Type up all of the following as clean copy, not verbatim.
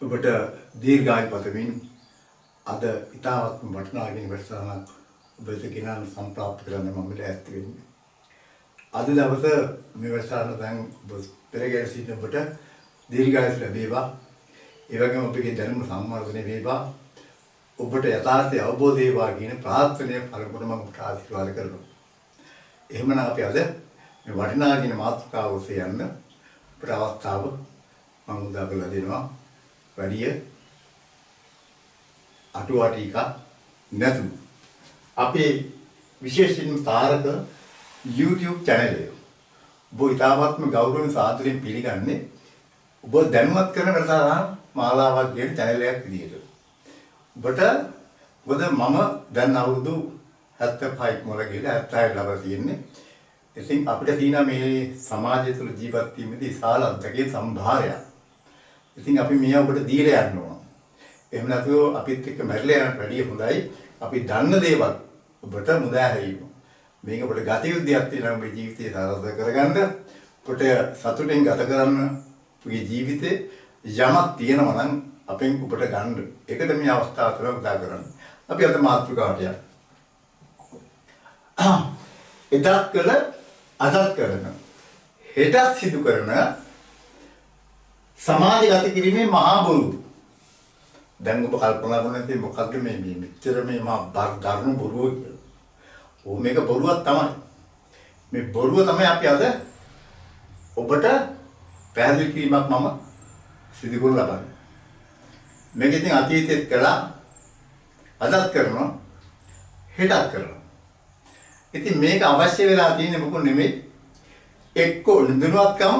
ඔබට දීර්ඝායු පතමින් අද ඉතාමත්ම වටිනා කියන වැඩසටහනක් ඔබ වෙත ගෙනන්න සම්ප්‍රාප්ත කරන්න මම ලෑස්ති වෙන්නේ. අද දවස මේ වැඩසටහන දැන් ඔබ පෙරගෙන සිටින ඔබට දීර්ඝායුෂ ලැබේවා. ඒ වගේම ඔබගේ දැනුම සංවර්ධනය වේවා. ඔබට යථාර්ථය අවබෝධ වේවා කියන ප්‍රාර්ථනාව පළමුවට මම ඔබට ආශිර්වාද කරනවා. එහෙමනම් අපි අද මේ වටිනා කියන මාතෘකාව ඔස්සේ යන්න අපට අවස්ථාව මම උදා කරලා දෙනවා. වැඩි අටුවා ටීකා නැතුව අපේ විශේෂයෙන්ම තාරක YouTube channel එක ඔබ ඉතාමත්ම ගෞරවයෙන් සාදරයෙන් පිළිගන්නේ ඔබ දැනුවත් කරන වැඩසටහන් මාලාවක් කියන channel එකක් විදියට. ඔබට මොකද මම දැන් අවුරුදු 75 ඉක්මවල ගිහලා 76 ලබලා තියෙන්නේ. ඉතින් අපිට තියෙන මේ සමාජය තුළ ජීවත් වීමේදී විශාල අත්දැකීම් සම්භාරයක්. ඉතින් අපි මේ ඔබට දීලා යන්න ඕන. එහෙම නැතුව අපිත් එක්ක මැරිලා යනට වැඩිය හොඳයි අපි දන්න දේවල් ඔබට මුදා හැරීම. මේක ඔබට ගත යුතු දෙයක් තියෙනවා ඔබේ ජීවිතය සාර්ථක කරගන්න. ඔබට සතුටෙන් ගත කරන්න ඔබේ ජීවිතේ යමක් තියෙනවා නම් අපෙන් ඔබට ගන්න. ඒකට මේ අවස්ථාව තුළ උදා කරන්න. අපි අද මාතෘකාවට යමු. එදත් කළ අදත් කරන හෙටත් සිදු කරන සමාජගත කිරීමේ මහා බොරුව. දැන් ඔබ කල්පනා කරන ඉතින් මොකද්ද මේ මේ මෙච්චර මේ මහා දරුණු බොරුව කියලා. ඔව් මේක බොරුවක් තමයි. මේ බොරුව තමයි අපි අද ඔබට පැහැදිලි කිරීමක් මම සිදු කරන ලබන්නේ. මේක ඉතින් අතීතෙත් කළා, අදත් කරනවා, හෙටත් කරනවා. ඉතින් මේක අවශ්‍ය වෙලා තියෙන්නේ මොකෝ නෙමෙයි, එක්කෝ නිදුනවත්කම,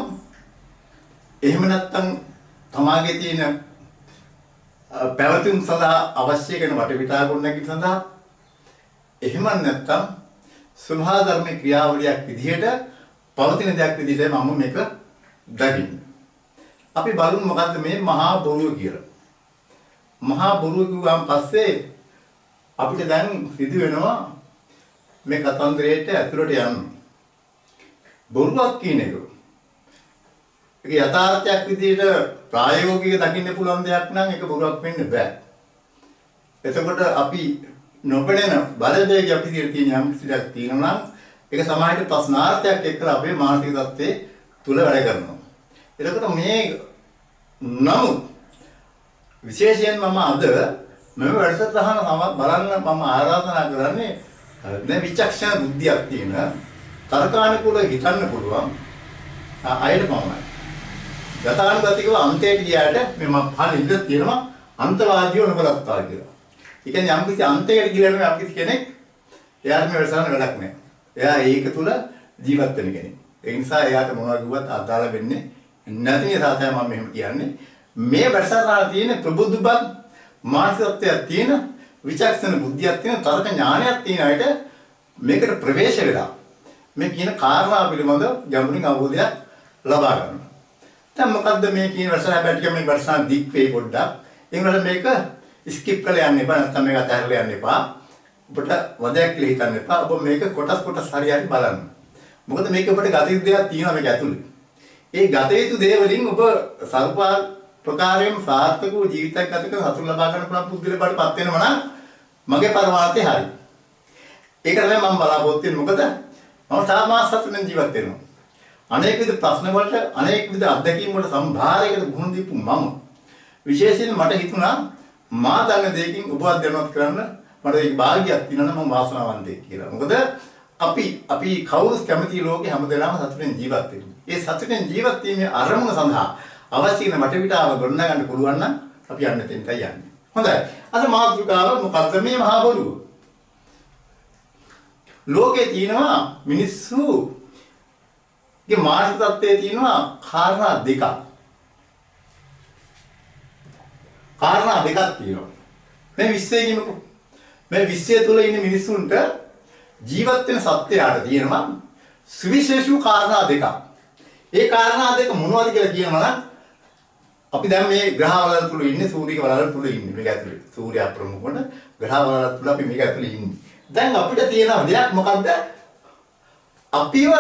එහෙම නැත්නම් තමාගේ තියෙන පැවතුම් සඳහා අවශ්‍ය කරන වටපිටාව ගොඩනැගීම සඳහා, එහෙම නැත්නම් ස්වභාව ධර්මයේ ක්‍රියාවලියක් විදිහට පවතින දෙයක් විදිහට මම මේක දකින්නේ. අපි බලමු මොකද්ද මේ මහා බොරුව කියලා. මහා බොරුව කිව්වම පස්සේ අපිට දැන් සිදු වෙනවා මේ කතන්දරයට ඇතුළට යන්න. බොරුවක් කියන එක ඒක යථාර්ථයක් විදිහට ප්‍රායෝගිකව දකින්න පුළුවන් දෙයක් නම් ඒක බොරුවක් වෙන්න බෑ. එතකොට අපි නොපෙනෙන බලවේගය අපි විදිහට තියෙන යම් කිසි දෙයක් තියෙනවා නම් ඒක සමාජයට ප්‍රශ්නාර්ථයක් එක්කලා අපේ මානසික තත්ත්වයේ තුල වැඩ කරනවා. එතකොට මේ නමුත් විශේෂයෙන් මම අද මෙම වැඩසටහන බලන්න මම ආරාධනා කරන්නේ මේ විචක්ෂණ බුද්ධියක් තියෙන තර්කානුකූලව හිතන්න පුළුවන් අයට පමණයි. ගතානුගතිකව අන්තයට ගියාට මේ මම පහළ ඉඳලා තියෙනවා අන්තවාදීව නොබලත්වා කියලා. ඒ කියන්නේ යම් කිසි අන්තයකට ගිහලා යන යම් කිසි කෙනෙක් එයාට මේ වැඩසටහන වැඩක් නෑ. එයා ඒක තුල ජීවත් වෙන කෙනෙක්. ඒ නිසා එයාට මොනවා කිව්වත් අදාළ වෙන්නේ නැති නිසා තමයි මම මෙහෙම කියන්නේ. මේ වැඩසටහන තියෙන ප්‍රබුද්ධබත් මානසිකත්වයක් තියෙන විචක්ෂණ බුද්ධියක් තියෙන තර්ක ඥානයක් තියෙන අයට මේකට ප්‍රවේශ වෙලා මේ කියන කාරණා පිළිබඳව ගැඹුරින් අවබෝධයක් ලබා ගන්නවා. දැන් මොකද්ද මේ කියන වැඩසටහන? හැබැයි ටික මේ වැඩසටහන දික් වෙයි පොඩ්ඩක්. ඒ වුණාට මේක ස්කිප් කරලා යන්න එපා, නැත්නම් මේක අතහැරලා යන්න එපා. ඔබට වදයක් කියලා හිතන්න එපා. ඔබ මේක කොටස් කොටස් හරි හරි බලන්න. මොකද මේක ඔබට ගත යුතු දෙයක් තියෙනවා මේක ඇතුලේ. ඒ ගත යුතු දේ වලින් ඔබ සර්ව ප්‍රකාරයෙන් සාර්ථක වූ ජීවිතයක් ගත කරන සතුට ලබා ගන්න පුළුවන් පුද්ගලයෙක් බවට පත් වෙනවා නම් මගේ පරමාර්ථය හරි. ඒක තමයි මම බලාපොරොත්තු වෙන්නේ. මොකද මම තාම සතුටින් ජීවත් වෙනවා. අනේක විද ප්‍රශ්න වලට, අනේක විද අත්දැකීම් වලට සම්භාරයකට මුහුණ දීපු මම විශේෂයෙන් මට හිතුණා මා දන්න දෙයකින් ඔබවත් දැනුවත් කරන්න මට ඒක භාග්‍යයක් තියෙනවා නම් මම වාසනාවන්තයෙක් කියලා. මොකද අපි කවුරුත් කැමති ලෝකේ හැමදෙනාම සතුටින් ජීවත් වෙන්න. ඒ සතුටින් ජීවත් වීමේ අරමුණ සඳහා අවශ්‍ය වෙන වටපිටාව ගොඩනගන්න පුළුවන් නම් අපි යන්න තැනටයි යන්නේ. හොඳයි. අද මාතෘකාව මොකද්ද මේ මහා බොරුව? ලෝකේ තියෙනවා මිනිස්සුගේ මානසික තත්ත්වයේ තියෙනවා කාරණා දෙකක්. කාරණා දෙකක් තියෙනවා. මේ විශ්වයේ කියමුකෝ. මේ විශ්වය තුල ඉන්න මිනිස්සුන්ට ජීවත් වෙන සත්‍යයට තියෙනවා සුවිශේෂ වූ කාරණා දෙකක්. ඒ කාරණා දෙක මොනවද කියලා කියනවා නම් අපි දැන් මේ ග්‍රහ වලල් තුල ඉන්නේ, සූර්යගේ වලල් තුල ඉන්නේ. මේක ඇතුලේ සූර්යා ප්‍රමුඛ වන ග්‍රහ වලල් තුල අපි මේක ඇතුලේ ඉන්නේ. දැන් අපිට තියෙන දෙයක් මොකද්ද? අපිව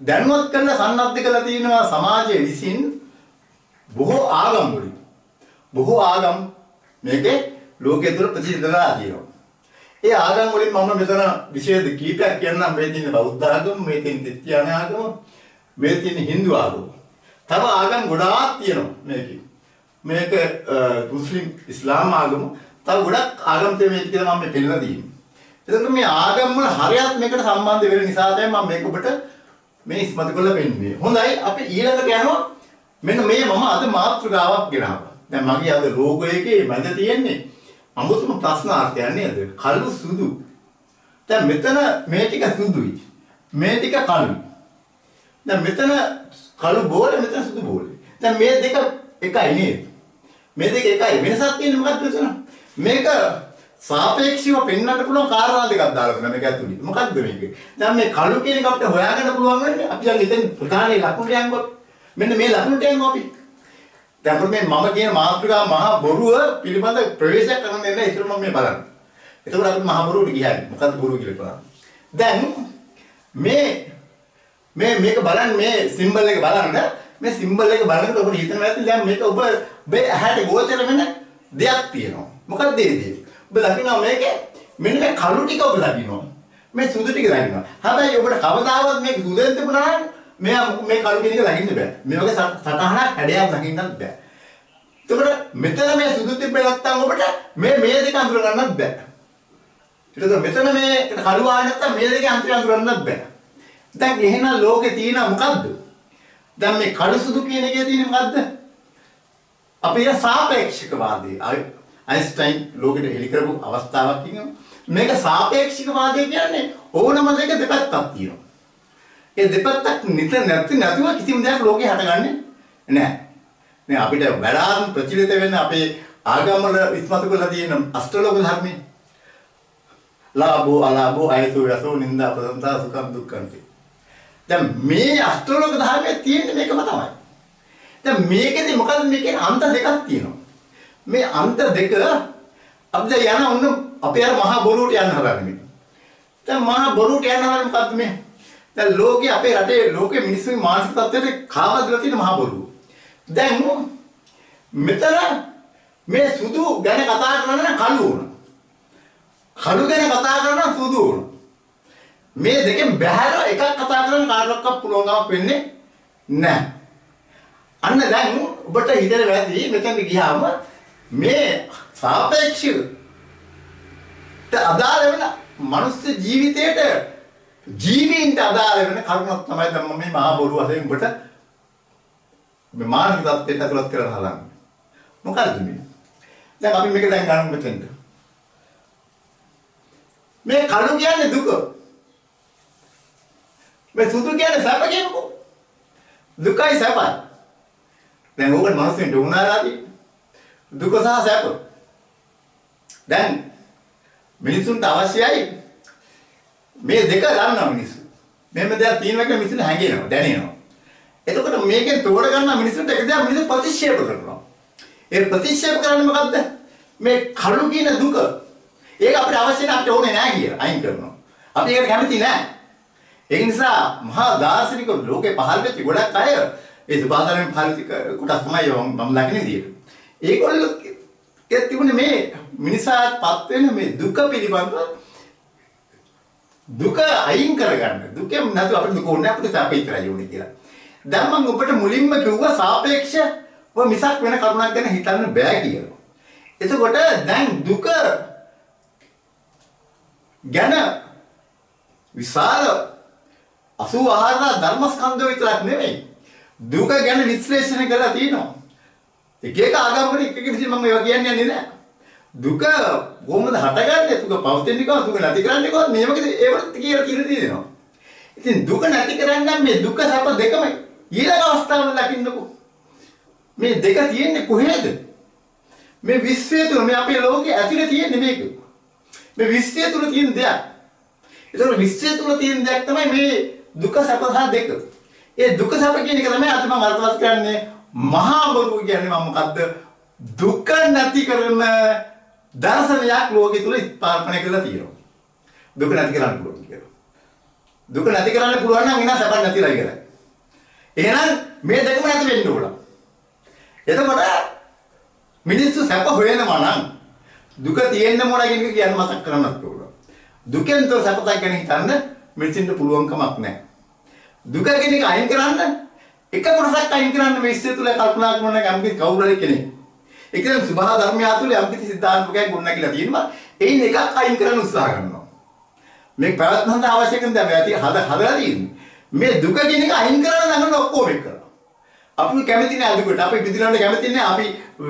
දැනුවත් කරලා සන්නද්ධ කරලා තියෙනවා සමාජයේ විසින් බොහෝ ආගම් වලින්, බොහෝ ආගම් මේකේ ලෝකයේ තුල ප්‍රතිසිද්ධ වෙලා තියෙනවා. ඒ ආගම් වලින් මම මෙතන විශේෂ කීපයක් කියන්නම්. මේ තියෙන බෞද්ධ ආගම, මේ තියෙන ක්‍රිස්තියානි ආගම, මේ තියෙන හින්දු ආගම. තව ආගම් ගොඩාක් තියෙනවා මේකේ. මේක මුස්ලිම් ඉස්ලාම් ආගම, තව ගොඩක් ආගම් තියෙන මේක කියලා මම මේ පෙන්නලා තියෙන්නේ. එතකොට මේ ආගම් වල හරයත් මේකට සම්බන්ධ වෙන නිසා තමයි මම මේක ඔබට මේ ඉස්මතු කරලා පෙන්නුවේ. හොඳයි, අපි ඊළඟට යනවා. මෙන්න මේ මම අද මාතෘකාවක් ගෙනාවා. දැන් මගේ අද ලෝගෝ එකේ මැද තියෙන්නේ අමුතුම ප්‍රශ්නාර්ථයක් නේද? කළු සුදු. දැන් මෙතන මේ ටික සුදුයි. මේ ටික කළුයි. දැන් මෙතන කළු බෝලේ, මෙතන සුදු බෝලේ. දැන් මේ දෙක එකයි නේද? මේ දෙක එකයි. වෙනසක් තියෙන්නේ මොකක්ද මෙතන? මේක සාපේක්ෂව පෙන්වන්න පුළුවන් කාරණා දෙකක් දාලා තියෙනවා මේක ඇතුලේ. මොකද්ද මේක? දැන් මේ කළු කියන එක අපිට හොයාගන්න පුළුවන් වෙන්නේ අපි දැන් ඉතින් ප්‍රධාන ලකුණට යන්කොත් මෙන්න මේ ලකුණට යන්කො අපි. දැන් අපිට මේ මම කියන මාතෘකාව මහා බොරුව පිළිබඳ ප්‍රවේශයක් කරන්න දෙන්න ඉතින් මම මේ බලන්න. එතකොට අපි මහා බොරුවට ගියයි. මොකද්ද බොරුව කියලා බලන්න. දැන් මේ මේ මේක බලන්න, මේ සිම්බල් එක බලන්න. මේ සිම්බල් එක බලනකොට ඔබට හිතෙනවා ඇති දැන් මේක ඔබ ඔබේ ඇහැට ගෝචර වෙන දෙයක් තියෙනවා. මොකද්ද ඒ දේ? ඔබ දකිනවා මේකේ මෙන්න මේ කළු ටික ඔබ දකිනවා. මේ සුදු ටික දකිනවා. හැබැයි ඔබට කවදාවත් මේක සුදෙන් තිබුණා නම් මෙයා මේ කළු කියන එක දකින්න බෑ. මේ වගේ සටහනක් හැඩයක් දකින්නත් බෑ. එතකොට මෙතන මේ සුදු තිබ්බේ නැත්තම් ඔබට මේ මේ දෙක අඳුර ගන්නත් බෑ. එතකොට මෙතන මේ කළු ආවේ නැත්තම් මේ දෙක අඳුර ගන්නත් බෑ. දැන් එහෙනම් ලෝකේ තියෙන මොකද්ද? දැන් මේ කළු සුදු කියන එකේ තියෙන මොකද්ද? අපි කියන සාපේක්ෂකවාදී. අයින්ස්ටයින් ලෝකෙට එලි කරපු අවස්ථාවක් කියනවා. මේක සාපේක්ෂකවාදය කියන්නේ ඕනම දෙයක දෙපැත්තක් තියෙනවා. ඒ දෙපැත්තක් නිතර නැතුව කිසිම දෙයක් ලෝකේ හටගන්නේ නැහැ. නේ අපිට වැඩාම ප්‍රචලිත වෙන අපේ ආගම් වල ඉස්මතු කරලා තියෙන අෂ්ටලෝක ධර්මයේ ලාභෝ අලාභෝ අයසෝ යසෝ නිന്ദා ප්‍රසංසා සුඛං දුක්ඛං. දැන් මේ අෂ්ටලෝක ධර්මයේ තියෙන්නේ මේකම තමයි. දැන් මේකෙදි මොකද්ද මේකේ අන්ත දෙකක් තියෙනවා. මේ අන්ත දෙක අපි දැන් යන ඔන්න අපි අර මහා බොරුවට යන්න හදන්නේ මේ. දැන් මහා බොරුවට යන්න හදන්නේ මොකද්ද මේ? දැන් ලෝකේ අපේ රටේ ලෝකේ මිනිස්සුන්ගේ මානසික තත්ත්වයට කාවදලා තියෙන මහා බොරුව. දැන් මෙතන මේ සුදු ගැන කතා කරන නම් කළු වුණා. කළු ගැන කතා කරන නම් සුදු වුණා. මේ දෙකෙන් බැහැරව එකක් කතා කරන්න කාටවත් පුළුවන් කමක් වෙන්නේ නැහැ. අන්න දැන් ඔබට හිතෙන වැරදි මෙතන ගියාම මේ සාපේක්ෂව අදාළ වෙන මනුස්ස ජීවිතයට ජීවීන්ට අදාළ වෙන කරුණක් තමයි දැන් මම මේ මහා බොරුව වශයෙන් ඔබට මේ මානසික තත්ත්වයට ඇතුළත් කරන්න හදන්නේ. මොකද්ද මේ? දැන් අපි මේක දැන් ගන්න මෙතෙන්ට. මේ කළු කියන්නේ දුක. මේ සුදු කියන්නේ සැප කියනකො. දුකයි සැපයි. දැන් ඕක මනුස්සයන්ට උනාලා තියෙන්නේ. දුක සහ සැප. දැන් මිනිසුන්ට අවශ්‍යයි මේ දෙක ගන්නවා මිනිස්සු. මෙහෙම දෙයක් තියෙනවා කියලා මිනිස්සුන් හැඟෙනවා, දැනෙනවා. එතකොට මේකෙන් තෝර ගන්න මිනිස්සුන්ට එක දෙයක් මිනිස්සු ප්‍රතික්ෂේප කරනවා. ඒ ප්‍රතික්ෂේප කරන්නේ මොකද්ද? මේ කළු කියන දුක. ඒක අපිට අවශ්‍ය නැහැ, අපිට ඕනේ නැහැ කියලා අයින් කරනවා. අපි ඒකට කැමති නැහැ. ඒ නිසා මහා දාර්ශනික ලෝකේ පහළ වෙච්ච ගොඩක් අය ඒ සුභාධර්මයෙන් පහළ වෙච්ච කොටස් තමයි මම දකින විදියට. ඒගොල්ලෝ තිබුණේ මේ මිනිසාපත් වෙන මේ දුක පිළිබඳව දුක අයින් කරගන්න. දුකෙන් නැතුව අපිට දුක ඕනේ අපිට සැප විතරයි ඕනේ කියලා. දැන් මම ඔබට මුලින්ම කිව්වා සාපේක්ෂව මිසක් වෙන කරුණක් ගැන හිතන්න බෑ කියලා. එතකොට දැන් දුක ගැන විශාල 84 ධර්මස්කන්ධය විතරක් නෙමෙයි දුක ගැන විශ්ලේෂණය කරලා තියෙනවා. එක එක ආගම් වල එක එක විදිහට මම ඒවා කියන්නේ යන්නේ නෑ. දුක කොහොමද හටගන්නේ? දුක පවතින්නේ කොහොමද? දුක නැති කරන්නේ කොහොමද? මේ වගේ ඒවට කියලා කියලා තියෙනවා. ඉතින් දුක නැති කරන්න මේ දුක සැප දෙකම ඊළඟ අවස්ථාවල දකින්නකෝ. මේ දෙක තියෙන්නේ කොහෙද? මේ විශ්වය තුල, මේ අපේ ලෝකයේ ඇතුලේ තියෙන්නේ මේක. මේ විශ්වය තුල තියෙන දෙයක්. ඒතකොට විශ්වය තුල තියෙන දෙයක් තමයි මේ දුක සැප සහ දෙක. ඒ දුක සැප කියන එක තමයි අද මම අර්ථවත් කරන්නේ. මහා බොරුව කියන්නේ මම මොකද්ද? දුක නැති කරන දර්ශනයක් ලෝකෙ තුල ස්ථාපනය කරලා තියෙනවා. දුක නැති කරන්න පුළුවන් කියලා. දුක නැති කරන්න පුළුවන් නම් එහෙනම් සැප නැතිලා ඉවරයි. එහෙනම් මේ දෙකම නැති වෙන්න ඕන. එතකොට මිනිස්සු සැප හොයනවා නම් දුක තියෙන්න ඕන කියන එක කියන්න මතක් කරන්නත් ඕන. දුකෙන් තොර සැපතක් ගැන හිතන්න මිනිස්සුන්ට පුළුවන් කමක් නැහැ. දුක කියන එක අයින් කරන්න එක කොටසක් අයින් කරන්න මේ විශ්වය තුල කල්පනා කරන යම් කිසි කවුරු හරි කෙනෙක්. ඒ කියන්නේ ස්වභාව ධර්මය තුළ යම් කිසි සිද්ධාන්තයක් ගොඩනැගිලා තියෙනවා. එයින් එකක් අයින් කරන්න උත්සාහ කරනවා. මේ පැවැත්ම සඳහා අවශ්‍ය කරන දේ ඇති හදලා තියෙන්නේ. මේ දුක කියන එක අයින් කරන්න දඟලන ඔක්කොම එක්ක කරනවා. අපි කැමති නෑ දුකට. අපි පිළිදෙනවට කැමති නෑ. අපි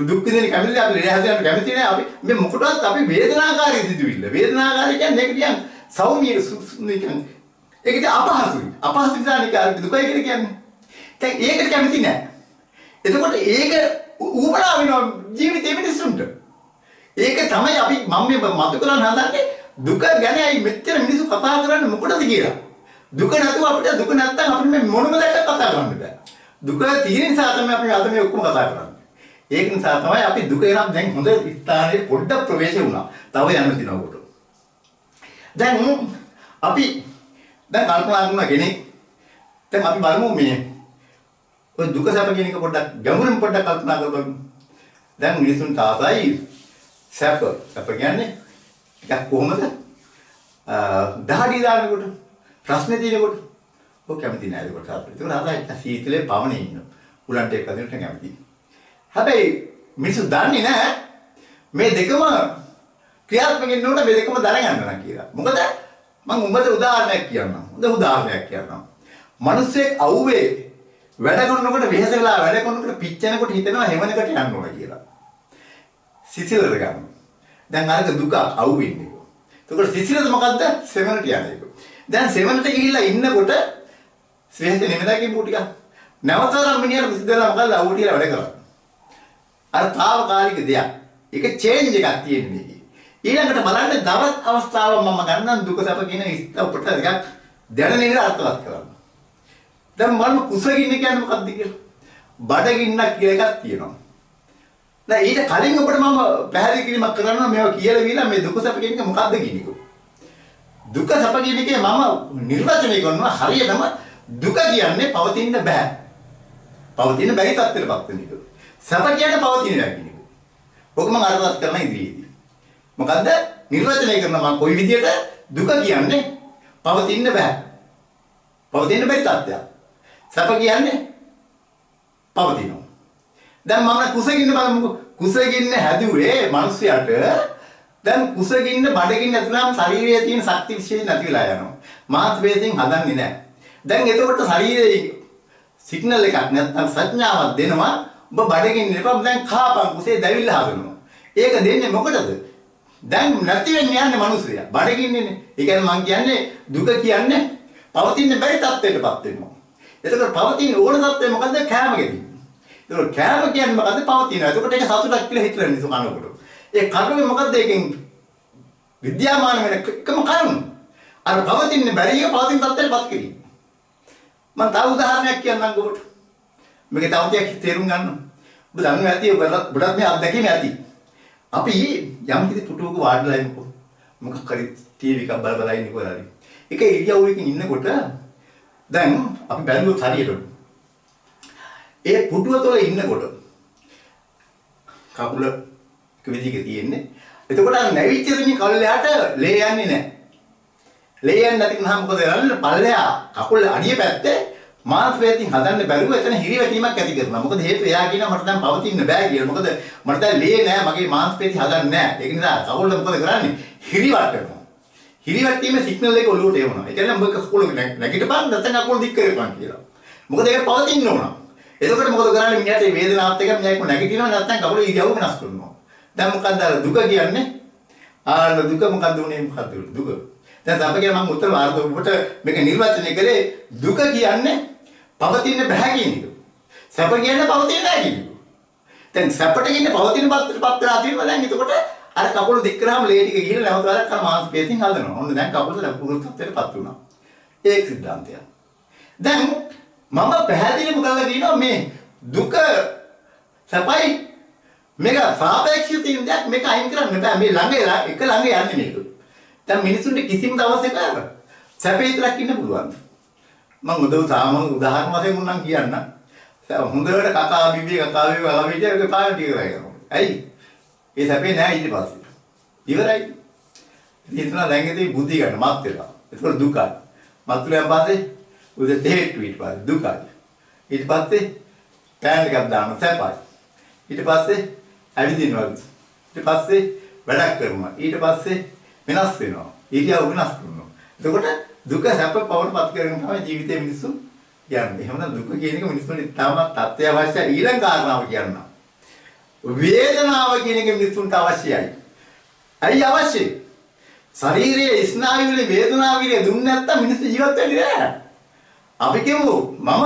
දුක් විඳින්න කැමති නෑ. අපි ලෙඩ හැදෙන්නට කැමති නෑ. අපි මේ මොකටවත් අපි වේදනාකාරී සිදුවිල්ල. වේදනාකාරී කියන්නේ ඒක නිකන් සෞම්‍ය නිකන් ඒක ඉතින් අපහසුයි. අපහසු නිසා නිකන් දුකයි කියලා කියන්නේ. දැන් ඒකට කැමති නෑ. එතකොට ඒක ඌපනා වෙනවා ජීවිතේ මිනිස්සුන්ට. ඒක තමයි අපි මම මේ මතු කරන්න හදන්නේ දුක ගැන ඇයි මෙච්චර මිනිස්සු කතා කරන්නේ මොකටද කියලා. දුක නැතුව අපිට දුක නැත්තම් අපිට මේ මොනම දෙයක්වත් කතා කරන්න බෑ. දුක තියෙන නිසා තමයි අපි අද මේ ඔක්කොම කතා කරන්නේ. ඒක නිසා තමයි අපි දුක එනම් දැන් හොඳ ස්ථානයේ පොඩ්ඩක් ප්‍රවේශ වුණා. තව යන්න තියෙනවා කොට. දැන් අපි දැන් කල්පනා කරන කෙනෙක් දැන් අපි බලමු මේ ඔය දුක සැප කියන එක පොඩ්ඩක් ගැඹුරින් පොඩ්ඩක් කල්පනා කරලා බලමු. දැන් මිනිසුන්ට ආසයි සැප. සැප කියන්නේ ටිකක් කොහොමද? දහඩිය දානකොට ප්‍රශ්නේ තියෙනකොට ඔය කැමති නෑ ඒකට සාප. ඒක ආසයි සීතලේ පවනේ ඉන්න. උලන්ට එක්ක දෙන්නට කැමති. හැබැයි මිනිස්සු දන්නේ නෑ මේ දෙකම ක්‍රියාත්මක වෙන්න ඕන මේ දෙකම දැනගන්න නම් කියලා. මොකද මම උඹට උදාහරණයක් කියන්නම්. හොඳ උදාහරණයක් කියන්නම්. මිනිස්සෙක් අවුවේ වැඩ කරනකොට වෙහෙස වෙලා වැඩ කරනකොට පිච්චෙනකොට හිතෙනවා හෙවණකට යන්න ඕන කියලා. සිසිලට ගන්න. දැන් අරක දුක අවුවෙන්නේ. එතකොට සිසිලද මොකද්ද? සෙවණට යන එක. දැන් සෙවණට ගිහිල්ලා ඉන්නකොට වෙහෙස නෙමෙයි කියපු ටික. නැවත වරක් මිනිහට සිද්ධ වෙලා මොකද්ද අවුවට කියලා වැඩ කරා. අර තාවකාලික දෙයක්. ඒක චේන්ජ් එකක් තියෙන මේකේ. ඊළඟට බලන්න දවස් අවස්ථාවක් මම ගන්නම් දුක සැප කියන ඉස්ත ඔබට ටිකක් දැනෙන අර්ථවත් කරන්න. දැන් බලමු කුසගින්න කියන්නේ මොකක්ද කියලා. බඩගින්නක් කියලා එකක් තියෙනවා. දැන් ඊට කලින් ඔබට මම පැහැදිලි කිරීමක් කරනවා මේවා කියලා විලා මේ දුක සැප කියන එක මොකක්ද කියන එක. දුක සැප කියන එකේ මම නිර්වචනය කරනවා හරියටම දුක කියන්නේ පවතින්න බෑ. පවතින්න බැරි තත්ත්වයටපත් වෙන එක. සැප කියන්නේ පවතින නෑ කියන එක. ඔක මම අර්ථවත් කරන ඉදිරියේදී. මොකද්ද? නිර්වචනය කරනවා මම කොයි විදියට දුක කියන්නේ පවතින්න බෑ. පවතින්න බැරි තත්ත්වයක්. සැප කියන්නේ පවතිනවා. දැන් මම කුසගින්න බලමුකෝ. කුසගින්න හැදුවේ මිනිස්සයාට දැන් කුසගින්න බඩගින්න ඇතුළම ශරීරයේ තියෙන ශක්ති විශේෂ නැති වෙලා යනවා. මාංශ පේශීන් හදන්නේ නැහැ. දැන් එතකොට ශරීරයේ සිග්නල් එකක් නැත්නම් සංඥාවක් දෙනවා ඔබ බඩගින්න එපා දැන් කාපන් කුසේ දැවිල්ල හදනවා. ඒක දෙන්නේ මොකටද? දැන් නැති වෙන්න යන්නේ මිනිස්සයා. බඩගින්නේනේ. ඒ කියන්නේ මං කියන්නේ දුක කියන්නේ පවතින්න බැරි තත්ත්වයටපත් වෙනවා. එතකොට පවතින ඕන තත්ත්වය මොකද්ද? කෑම ගැනීම. එතකොට කෑම කියන්නේ මොකද්ද? පවතිනවා. එතකොට ඒක සතුටක් කියලා හිතලා මිනිස්සු කනකොට. ඒ කරුවේ මොකද්ද ඒකෙන් විද්‍යාමාන වෙන එකම කරුණ. අර පවතින්න බැරි එක පවතින තත්ත්වයටපත් කිරීම. මම තව උදාහරණයක් කියන්නම් ඔබට. මේක තව ටිකක් තේරුම් ගන්න. ඔබ දන්නවා ඇති ඔබටත් මේ අත්දැකීම ඇති. අපි යම් කිසි පුටුවක වාඩිලා ඉන්නකො මොකක් හරි ටීවී එකක් බල බල ඉන්නකො හරි. එක ඉරියව්වකින් ඉන්නකොට දැන් අපි බැලුවොත් හරියට ඒ පුටුව තුළ ඉන්නකොට කකුල එක විදිහක තියෙන්නේ. එතකොට අර නැවිච්ච දෙන්නේ කල්ලෙහාට ලේ යන්නේ නැහැ. ලේ යන්නේ නැති වුනහම මොකද කරන්නේ? පල්ලෙහා කකුල අඩිය පැත්තේ මාංශ පේශීන් හදන්න බැරුව එතන හිරිවැටීමක් ඇති කරනවා. මොකද හේතුව එයා කියනවා මට දැන් පවතින්න බෑ කියලා. මොකද මට දැන් ලේ නෑ, මගේ මාංශ පේශි හදන්නේ නෑ. ඒක නිසා කකුල මොකද කරන්නේ? හිරිවැටෙනවා. හිරිවැටීමේ සිග්නල් එක ඔලුවට එවනවා. ඒ කියන්නේ උඹ කකුල නැගිටපන් නැත්නම් කකුල දික් කරපන් කියලා. මොකද ඒක පවතින්න ඕන. එතකොට මොකද කරන්නේ? මිනිහට මේ වේදනාවත් එක්ක මිනිහා එක්ක නැගිටිනවා නැත්නම් කකුල ඉරියව්ව වෙනස් කරනවා. දැන් මොකද්ද අර දුක කියන්නේ? ආ දුක මොකද්ද උනේ මොකද්ද දුක? දැන් සැප කියන්නේ මම උත්තර වාර්ත ඔබට මේක නිර්වචනය කළේ දුක කියන්නේ පවතින්න බෑ කියන එක. සැප කියන්නේ පවතින්නේ නෑ කියන එක. දැන් සැපට කියන්නේ පවතින පත්‍රපත් වෙලා තියෙනවා. දැන් එතකොට අර කකුල දික් කරාම ලේ ටික ගිහිල්ලා නැවත වරක් අර මාංශ පේශීන් හදනවා. ඔන්න දැන් කකුල පුරුදු තත්ත්වයටපත් වුණා. ඒක සිද්ධාන්තයක්. දැන් මම පැහැදිලිවම කරලා කියනවා මේ දුක සැපයි මේක සාපේක්ෂව තියෙන දෙයක් මේක අයින් කරන්න බෑ. මේ ළඟ එක ළඟ යන්නේ මේක. දැන් මිනිසුන්ට කිසිම දවසක සැපේ විතරක් ඉන්න පුළුවන්ද? මම හොඳ සාමාන්‍ය උදාහරණ වශයෙන් උන්නම් කියන්න. හොඳට කකා බිබී කකා බිබී කකා බිබී ඒක පාන ටික කරගෙන. ඇයි? ඒ සැපේ නෑ ඊට පස්සේ. ඉවරයි. ඉතින් හිතනවා දැන් ඉතින් බුද්ධි ගන්න මත් වෙලා. ඒකෝර දුකයි. මත් වුණාන් පස්සේ උදේ තේට්ටු ඊට පස්සේ දුකයි. ඊට පස්සේ පෑන් එකක් දානවා සැපයි. ඊට පස්සේ ඇවිදිනවා. ඊට පස්සේ වැඩක් කරනවා. ඊට පස්සේ වෙනස් වෙනවා. ඉරියව් වෙනස් කරනවා. එතකොට දුක සැප පවර පත් කරගෙන තමයි ජීවිතේ මිනිස්සු යන්නේ. එහෙමනම් දුක කියන එක මිනිස්සුන්ට ඉතාමත් අත්‍යවශ්‍යයි. ඊළඟ කාරණාව කියන්න. වේදනාව කියන එක මිනිස්සුන්ට අවශ්‍යයි. ඇයි අවශ්‍ය? ශරීරයේ ස්නායු වල වේදනාව කියන දුන්නේ නැත්තම් මිනිස්සු ජීවත් වෙන්නේ නෑ. අපි කියමු මම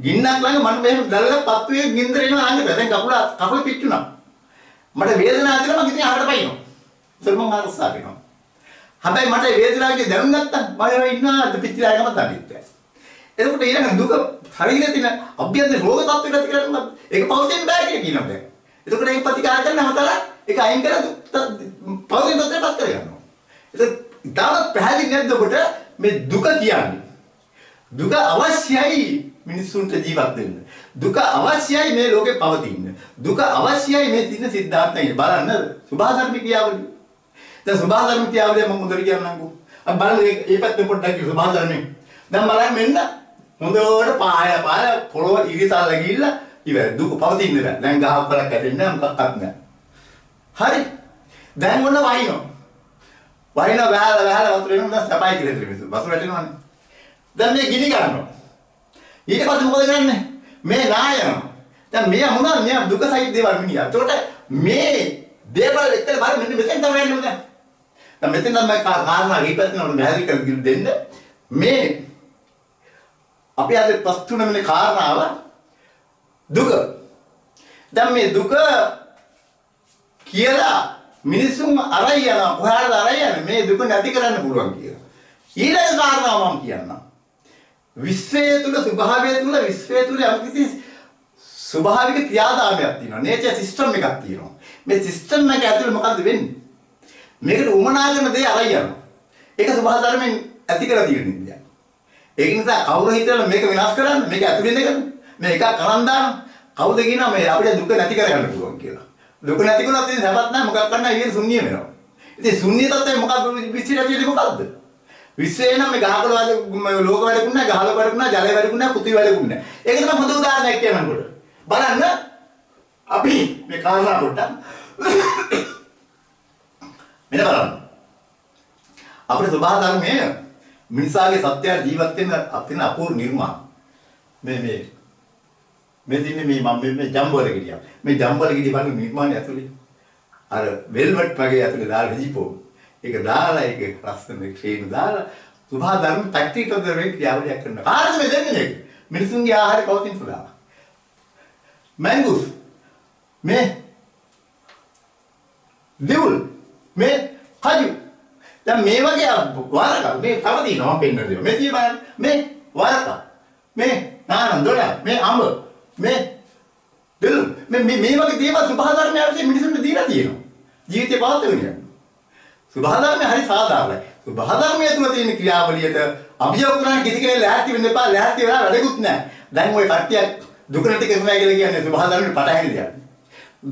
ගින්නක් ළඟ මට මෙහෙම දැල්ලා පත්තු වේ ගින්දර එනවා ළඟට. දැන් කකුල පිච්චුණා. මට වේදනාවක් තියෙනවා මං ඉතින් අහකට පයින්නවා. ඒතර මං ආරක්ෂා වෙනවා. හැබැයි මට වේදනාවක් දැනුනේ නැත්තම් මම ඒවා ඉන්නවා අද පිච්චිලා යනකම තනියම. එතකොට ඊළඟ දුක ශරීරයේ තියෙන අභ්‍යන්තර රෝග තත්ත්වයට ඇති කරන්නේ මොකද්ද? ඒක පවතින බෑ කියලා කියනවා දැන්. එතකොට ඒක ප්‍රතිකාර කරන හැමතල ඒක අයින් කරලා පවතින තත්ත්වයට පත් කරගන්නවා. ඒක ඉතාමත් පැහැදිලි නැද්ද ඔබට මේ දුක කියන්නේ? දුක අවශ්‍යයි මිනිස්සුන්ට ජීවත් වෙන්න. දුක අවශ්‍යයි මේ ලෝකේ පවතින්න. දුක අවශ්‍යයි මේ තියෙන සිද්ධාන්තය. බලන්න සුභා ධර්ම ක්‍රියාවලිය. දැන් සුභා ධර්ම ක්‍රියාවලිය මම හොඳට කියන්නම්කෝ. අපි බලමු මේ පැත්තෙන් පොඩ්ඩක් කියමු සුභා ධර්මයෙන්. දැන් බලන්න මෙන්න හොඳට පාය පාය පොළොව ඉරිතල්ල ගිහිල්ලා ඉවරයි. දුක පවතින්න බෑ. දැන් ගහක් වලක් ඇදෙන්නේ නැහැ මොකක්වත් නැහැ. හරි. දැන් ඔන්න වහිනවා. වහිනවා වැහලා වැහලා වතුර එනවා දැන් සපයි කියලා හිතන මිනිස්සු. වතුර වැටෙනවනේ. දැන් මේ ගිනි ගන්නවා. ඊට පස්සේ මොකද කරන්නේ? මේ නා යනවා. දැන් මෙයා මොනවද? මෙයා දුක සහිත දේවල් මිනිහා. එතකොට මේ දේවල් එක්කලා බලන්න මෙන්න මෙතෙන් තමයි යන්නේ දැන්. දැන් මෙතෙන් නම් මම කාරණා කීපයක් තියෙනවා මම පැහැදිලි කරලා දෙන්න. මේ අපි අද පස් තුන වෙනි කාරණාව දුක. දැන් මේ දුක කියලා මිනිසුන් අරයි යනවා. කොහාටද අරයි යන්නේ? මේ දුක නැති කරන්න පුළුවන් කියලා. ඊළඟ කාරණාව මම කියන්නම්. විශ්වය තුල ස්වභාවය තුල විශ්වය තුල යම්කිසි ස්වභාවික ක්‍රියාදාමයක් තියෙනවා. නේචර් සිස්ටම් එකක් තියෙනවා. මේ සිස්ටම් එක ඇතුලේ මොකද්ද වෙන්නේ? මේකට උමනා කරන දේ අරයි යනවා. ඒක ස්වභාව ධර්මයෙන් ඇති කරලා තියෙන දෙයක්. ඒක නිසා කවුරු හිතලා මේක වෙනස් කරන්න මේක ඇතුලේ ඉඳගෙන මේ එකක් අරන් දාන කවුද කියනවා මේ අපිට දුක නැති කරගන්න පුළුවන් කියලා. දුක නැති කළොත් ඉතින් සැපත් නැහැ මොකක් කරන්න ඉතින් ශුන්‍ය වෙනවා. ඉතින් ශුන්‍ය තත්ත්වය මොකක්ද විශ්වය ඇතුලේ මොකද්ද? විශ්වයේ නම් මේ ගහකොළ ලෝක වැඩකුත් නැහැ, ගහකොළ වැඩකුත් නැහැ, ජලය වැඩකුත් නැහැ, පෘථිවි වැඩකුත් නැහැ. ඒක තමයි හොඳ උදාහරණයක් කියනකොට. බලන්න අපි මේ කාරණා පොඩ්ඩක් මෙන්න බලන්න. අපේ ස්වභාව ධර්මය මිනිසාගේ සත්‍යය ජීවත් වෙන අපින අපූර්ව නිර්මාණ. මේ මේ මේ දින්නේ මේ මම මේ ජම්බෝල ගෙඩිය. මේ ජම්බෝල ගෙඩිය බලන්න නිර්මාණය ඇතුලේ අර වෙල්වට් වගේ ඇතුලේ දාලා හිජිපෝ. ඒක දාලා ඒක ලස්සන ක්‍රීම් දාලා සුභා ධර්ම ෆැක්ටරි එකට මේ ක්‍රියාවලියක් කරනවා. කාටද මේ දෙන්නේ මේක? මිනිසුන්ගේ ආහාරය පවතින සඳහා. මැංගුස් මේ දිවුල් මේ කජු. දැන් මේ වගේ වරක මේ තව තියෙනවා මම පෙන්නන දේවල්. මේ තියෙන බලන්න මේ වරක මේ නානන් දොළ මේ අඹ මේ දෙලු මේ මේ වගේ දේවල් සුභා ධර්මය ඇතුලේ මිනිසුන්ට දීලා තියෙනවා. ජීවිතේ පවත්වගෙන යන්න. සුභා ධර්මය හරි සාධාරණයි. සුභා ධර්මය තුල තියෙන ක්‍රියාවලියට අභියෝග කරන්න කිසි කෙනෙක් ලෑස්ති වෙන්න එපා. ලෑස්ති වෙලා වැඩකුත් නැහැ. දැන් ওই කට්ටිය දුක නැති කරනවා කියලා කියන්නේ සුභා ධර්මයේ පටහැනි දෙයක්.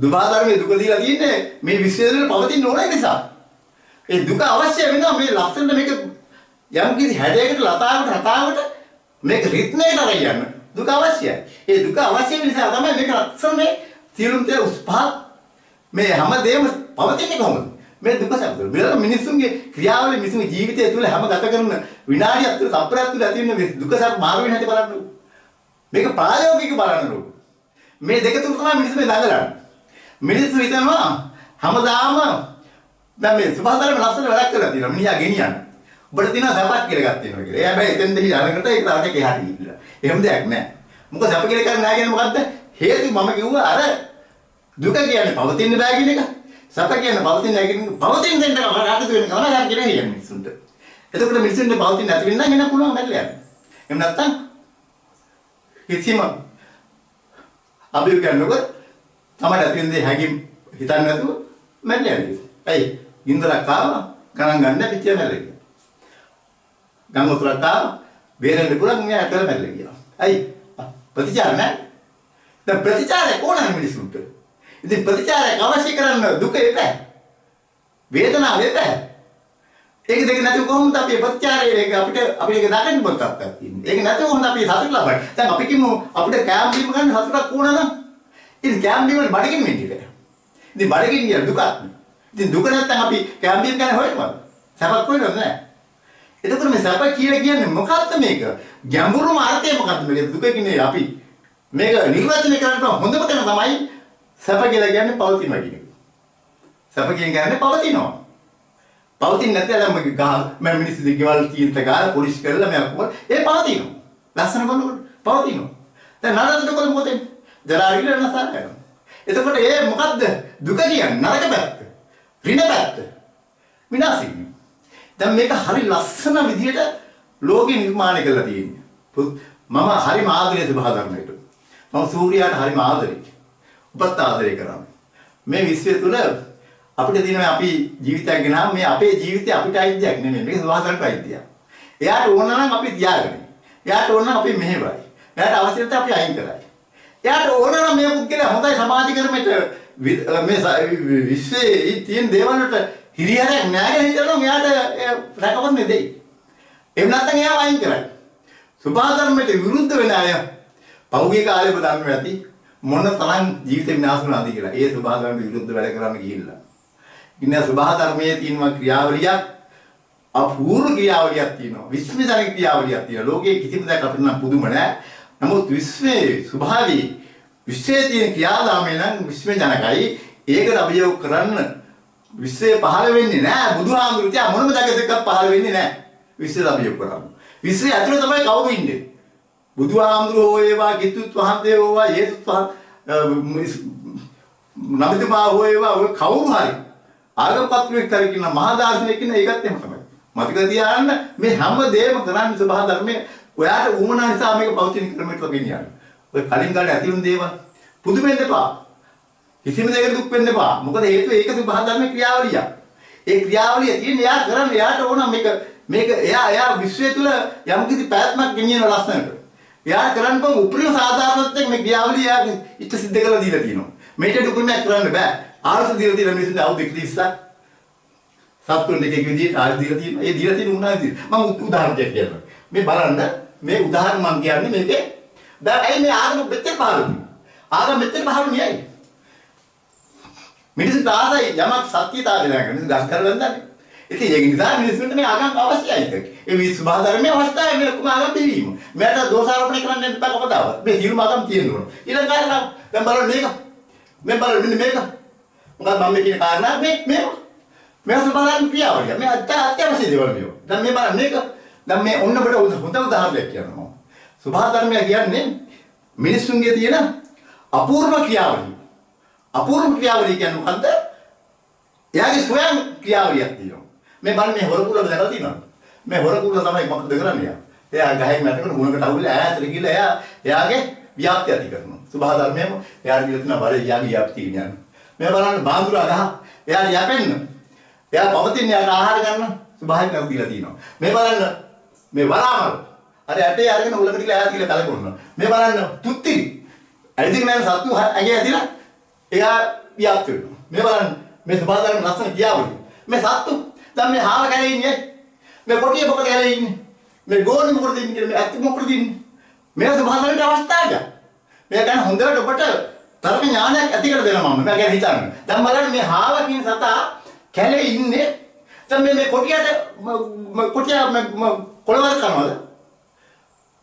සුභා ධර්මයේ දුක දීලා තියෙන්නේ මේ විශ්වය තුළ පවතින්න ඕන නිසා. ඒ දුක අවශ්‍ය වෙනවා මේ ලස්සනට මේක යම් කිසි හැඩයකට ලතාවකට රතාවට මේක රිද්මයකට අරන් යන්න. දුක අවශ්‍යයි. ඒ දුක අවශ්‍ය නිසා තමයි මේක ලස්සන මේ සියලුම දේ උස් පහත් මේ හැම දෙයක්ම පවතින්නේ කොහොමද? මේ දුක සැප. මේ මිනිස්සුන්ගේ ක්‍රියාවලිය මිනිස්සුන්ගේ ජීවිතය තුළ හැම ගත කරන විනාඩියක් තුළ තප්පරයක් තුළ ඇති වෙන මේ දුක සැප මාරු වෙන හැටි බලන්න. මේක ප්‍රායෝගිකව බලන්න. මේ දෙක තුන තමයි මිනිස්සු මේ දඟලන්නේ. මිනිස්සු හිතනවා හැමදාම දැන් මේ සුභාධර්ම ලස්සන වැඩක් කරලා තියෙනවා මිනිහා ගෙනියන්න. ඔබට තියෙනවා සැපක් කියලා එකක් තියෙනවා කියලා. ඒ හැබැයි එතෙන්ද යනකොට ඒක තව ටිකක් එහාට ගිහිල්ලා. එහෙම දෙයක් නෑ. මොකද සැප කියලා එකක් නෑ කියන්නේ මොකද්ද? හේතු මම කිව්වා අර දුක කියන්නේ පවතින්න බෑ කියන එක. සැප කියන්නේ පවතින්නේ නැහැ කියන එක. පවතින දෙන්න කටයුතු වෙන කම නෑ කියලා කියන්නේ මිනිස්සුන්ට. එතකොට මිනිස්සුන්ට පවතින්න නැති වෙන නම් එන්න පුළුවන් මැරෙලා යන්න. එහෙම නැත්තම් කිසිම අභියෝගයක් නොකර තමයි ඇති වෙන දේ හැඟීම් හිතන්නේ නැතුව මැරෙලා යන්නේ. ඇයි? ගින්දරක් ආවා ගණන් ගන්න පිටිය මැරෙලා ගියා. ගම් වතුරක් ආවා බේරෙන්න පුළුවන් මෙයා ඇතර මැරෙලා ගියා. ඇයි? ප්‍රතිචාර නෑ. දැන් ප්‍රතිචාරය කොහොමද මිනිස්සුන්ට? ඉතින් ප්‍රතිචාරයක් අවශ්‍ය කරන්න දුක එපා. වේදනාව එපා. ඒක දෙක නැතුව කොහොමද අපි ප්‍රතිචාරය ඒක අපිට අපි ඒක දකින්න බොත් තත්ත්වයක් තියෙන්නේ. ඒක නැතුව කොහොමද අපි සතුට ලබන්නේ? දැන් අපි කිමු අපිට කෑම බීම ගන්න සතුටක් ඕන නම් ඉතින් කෑම බීම වල බඩගින්න වෙන්නේ බෑ. ඉතින් බඩගින්න කියන දුකක් නේ. ඉතින් දුක නැත්තම් අපි කෑම බීම ගැන හොයනවද? සැපක් හොයනවද නෑ. එතකොට මේ සැප කියලා කියන්නේ මොකද්ද මේක? ගැඹුරුම අර්ථය මොකද්ද මේක? දුක කියන්නේ අපි මේක නිර්වචනය කරන්න පුළුවන් හොඳම තැන තමයි සැප කියලා කියන්නේ පවතිනවා කියන එක. සැප කියන්නේ පවතිනවා. පවතින්නේ නැත්නම් දැන් මගේ ගහ මම මිනිස්සු ගෙවල් තියෙන ගාලා පොලිෂ් කරලා මම ඔක්කොම ඒ පවතිනවා. ලස්සන කරනකොට පවතිනවා. දැන් නරකට මොකද වෙන්නේ? ජරා රිල නසාර යනවා. එතකොට ඒ මොකද්ද? දුක කියන්නේ නරක පැත්ත. ඍණ පැත්ත. විනාශ වෙනවා. දැන් මේක හරි ලස්සන විදියට ලෝකෙ නිර්මාණය කරලා තියෙන්නේ. මම හරිම ආදරේ සබහා ධර්මයට. මම සූර්යාට හරිම ආදරේ. ඔබත් ආදරේ කරන්නේ. මේ විශ්වය තුල අපිට තියෙන අපි ජීවිතයක් ගෙනාම මේ අපේ ජීවිතය අපිට අයිති දෙයක් නෙමෙයි. මේක සබහා ධර්මයට අයිතියක්. එයාට ඕන නම් අපි තියාගෙන. එයාට ඕන නම් අපි මෙහෙවයි. එයාට අවශ්‍ය නැත්නම් අපි අයින් කරයි. එයාට ඕන නම් මේ පුද්ගලයා හොඳයි සමාජීකරණයට මේ විශ්වයේ තියෙන දේවල් වලට හිරිහැරයක් නෑ කියලා හිතනවා මෙයාට රැකවරණය දෙයි. එහෙම නැත්නම් එයාව අයින් කරයි. සබහා ධර්මයට විරුද්ධ වෙන අය පහුගිය කාලේ ඔබ දන්නවා ඇති මොන තරම් ජීවිත විනාශ වුණාද කියලා. ඒ සබහා ධර්මයට විරුද්ධ වැඩ කරන්න ගිහිල්ලා. ඉතින් සබහා ධර්මයේ තියෙන ක්‍රියාවලියක් අපූර්ව ක්‍රියාවලියක් තියෙනවා. විස්මිතජනක ක්‍රියාවලියක් තියෙනවා. ලෝකයේ කිසිම දෙයක් අපිට නම් පුදුම නෑ. නමුත් විශ්වයේ ස්වභාවය විශ්වයේ තියෙන ක්‍රියාදාමය නම් විස්මයජනකයි. ඒකට අභියෝග කරන්න විශ්වය පහළ වෙන්නේ නෑ. බුදුහාමුදුරුවෝ තියා මොනම දකසකක් පහළ වෙන්නේ නෑ. විශ්වයට අභියෝග කරන්න. විශ්වය ඇතුළේ තමයි කවුරු ඉන්නේ. බුදුහාමුදුරුවෝ හෝ ඒවා, කිතුත් වහන්සේ හෝ ඒවා, යේසුස් වහන්සේ නබිතුමා හෝ ඒවා ඔය කවුරු හරි ආගම් පත්‍රයක් හරි කියන මහා දාර්ශනික කියන ඒකත් එහෙම තමයි. මතක තියාගන්න මේ හැම දෙයක්ම කරන්නේ සබහා ධර්මයේ ඔයාට උවමනා නිසා මේක පවතින ක්‍රමයට ගෙනියන්න. ඔය කලින් කාලේ ඇති වුණු දේවල් පුදුම වෙන්න එපා. කිසිම දෙයකට දුක් වෙන්න එපා. මොකද හේතුව ඒක සබහා ධර්මයේ ක්‍රියාවලියක්. ඒ ක්‍රියාවලිය තියෙන එයා කරන්නේ එයාට ඕන මේක මේක එයා එයා විශ්වය තුල යම්කිසි පැවැත්මක් ගෙනියන ලස්සනට. එයා කරන්න බං උපරිම සාධාරණත්වයෙන් මේ ක්‍රියාවලිය එයා ඉෂ්ට සිද්ධ කරලා දීලා තියෙනවා. මේකට උපරිමයක් කරන්න බෑ. ආර්ථ දීලා තියෙන මිනිස්සුන්ට අවුරුදු 120ක් සත්තුන් දෙකක විදිහට ආර්ථ දීලා තියෙනවා. ඒ දීලා තියෙන උනා විදිහට මම උදාහරණයක් කියන්නම්. මේ බලන්න මේ උදාහරණ මම කියන්නේ මේකේ දැන් ඇයි මේ ආගම මෙච්චර පහළ වුනේ? ආගම මෙච්චර පහළ වුනේ ඇයි? මිනිස්සුන්ට ආසයි යමක් සත්‍යතාවය දැනගන්න. මිනිස්සු ගස් කරලා දන්නේ. ඉතින් ඒක නිසා මිනිස්සුන්ට මේ ආගම් අවශ්‍යයි. ඒ මේ සුභා ධර්මයේ අවස්ථාවේ මේ ඔක්කොම ආගම් පිළිවීම. මෙයාට දෝෂාරෝපණය කරන්න යන්න එපා කවදාවත්. මේ සියලුම ආගම් තියෙන්න ඕන. ඊළඟ කාරණා දැන් බලන්න මේක. මේ බලන්න මෙන්න මේක. මොකක්ද මම මේ කියන කාරණා මේ මේ මේ සුභා ධර්ම ක්‍රියාවලිය. මේ අත්‍යවශ්‍ය දේවල් මේවා. දැන් මේ බලන්න මේක. දැන් මේ ඔන්න ඔබට හොඳ උදාහරණයක් කියනවා. සුභා ධර්මය කියන්නේ මිනිස්සුන්ගේ තියෙන අපූර්ව ක්‍රියාවලිය. අපූර්ව ක්‍රියාවලිය කියන්නේ මොකද්ද? එයාගේ ස්වයං ක්‍රියාවලියක් තියෙනවා. මේ බලන්න මේ හොර කුරුල්ලා දැකලා තියෙනවද? මේ හොර කුරුල්ලා තමයි මොකද කරන්නේ එයා? එයා ගහෙන් වැටෙනකොට මුණකට අහුවෙලා ඈතට ගිහලා එයා එයාගේ ව්‍යාප්තිය ඇති කරනවා. සුභා ධර්මයේම එයාට දීලා තියෙන බලය එයාගේ ව්‍යාප්තිය කියන්නේ. මේ බලන්න බාඳුරා ගහ එයාට යැපෙන්න. එයා පවතින එයාට ආහාර ගන්න සුභායෙන් කරු දීලා තියෙනවා. මේ බලන්න මේ වලාමල් අර ඇටේ අරගෙන උලකට ගිහලා ඈත ගිහලා කලකොන්නවා. මේ බලන්න තුත්තිරි ඇවිදින්න යන සත්තු ඇඟේ ඇදිලා එයා ව්‍යාප්ත වෙනවා. මේ බලන්න මේ සුභා ධර්ම ලස්සන ක්‍රියාවලිය. මේ සත්තු දැන් මේ හාල කැලේ ඉන්නේ. මේ කොටිය මොකද කැලේ ඉන්නේ. මේ ගෝනි මොකද ඉන්නේ කියලා මේ ඇත්ත මොකද ඉන්නේ. මේ සුභා ධර්මයේ අවස්ථාවක්. මේ ගැන හොඳට ඔබට තර්ක ඥානයක් ඇති කර දෙනවා මම. මම ගැන හිතන්න. දැන් බලන්න මේ හාව කියන සතා කැලේ ඉන්නේ. දැන් මේ මේ කොටියට කොටිය කොළවල් කනවද?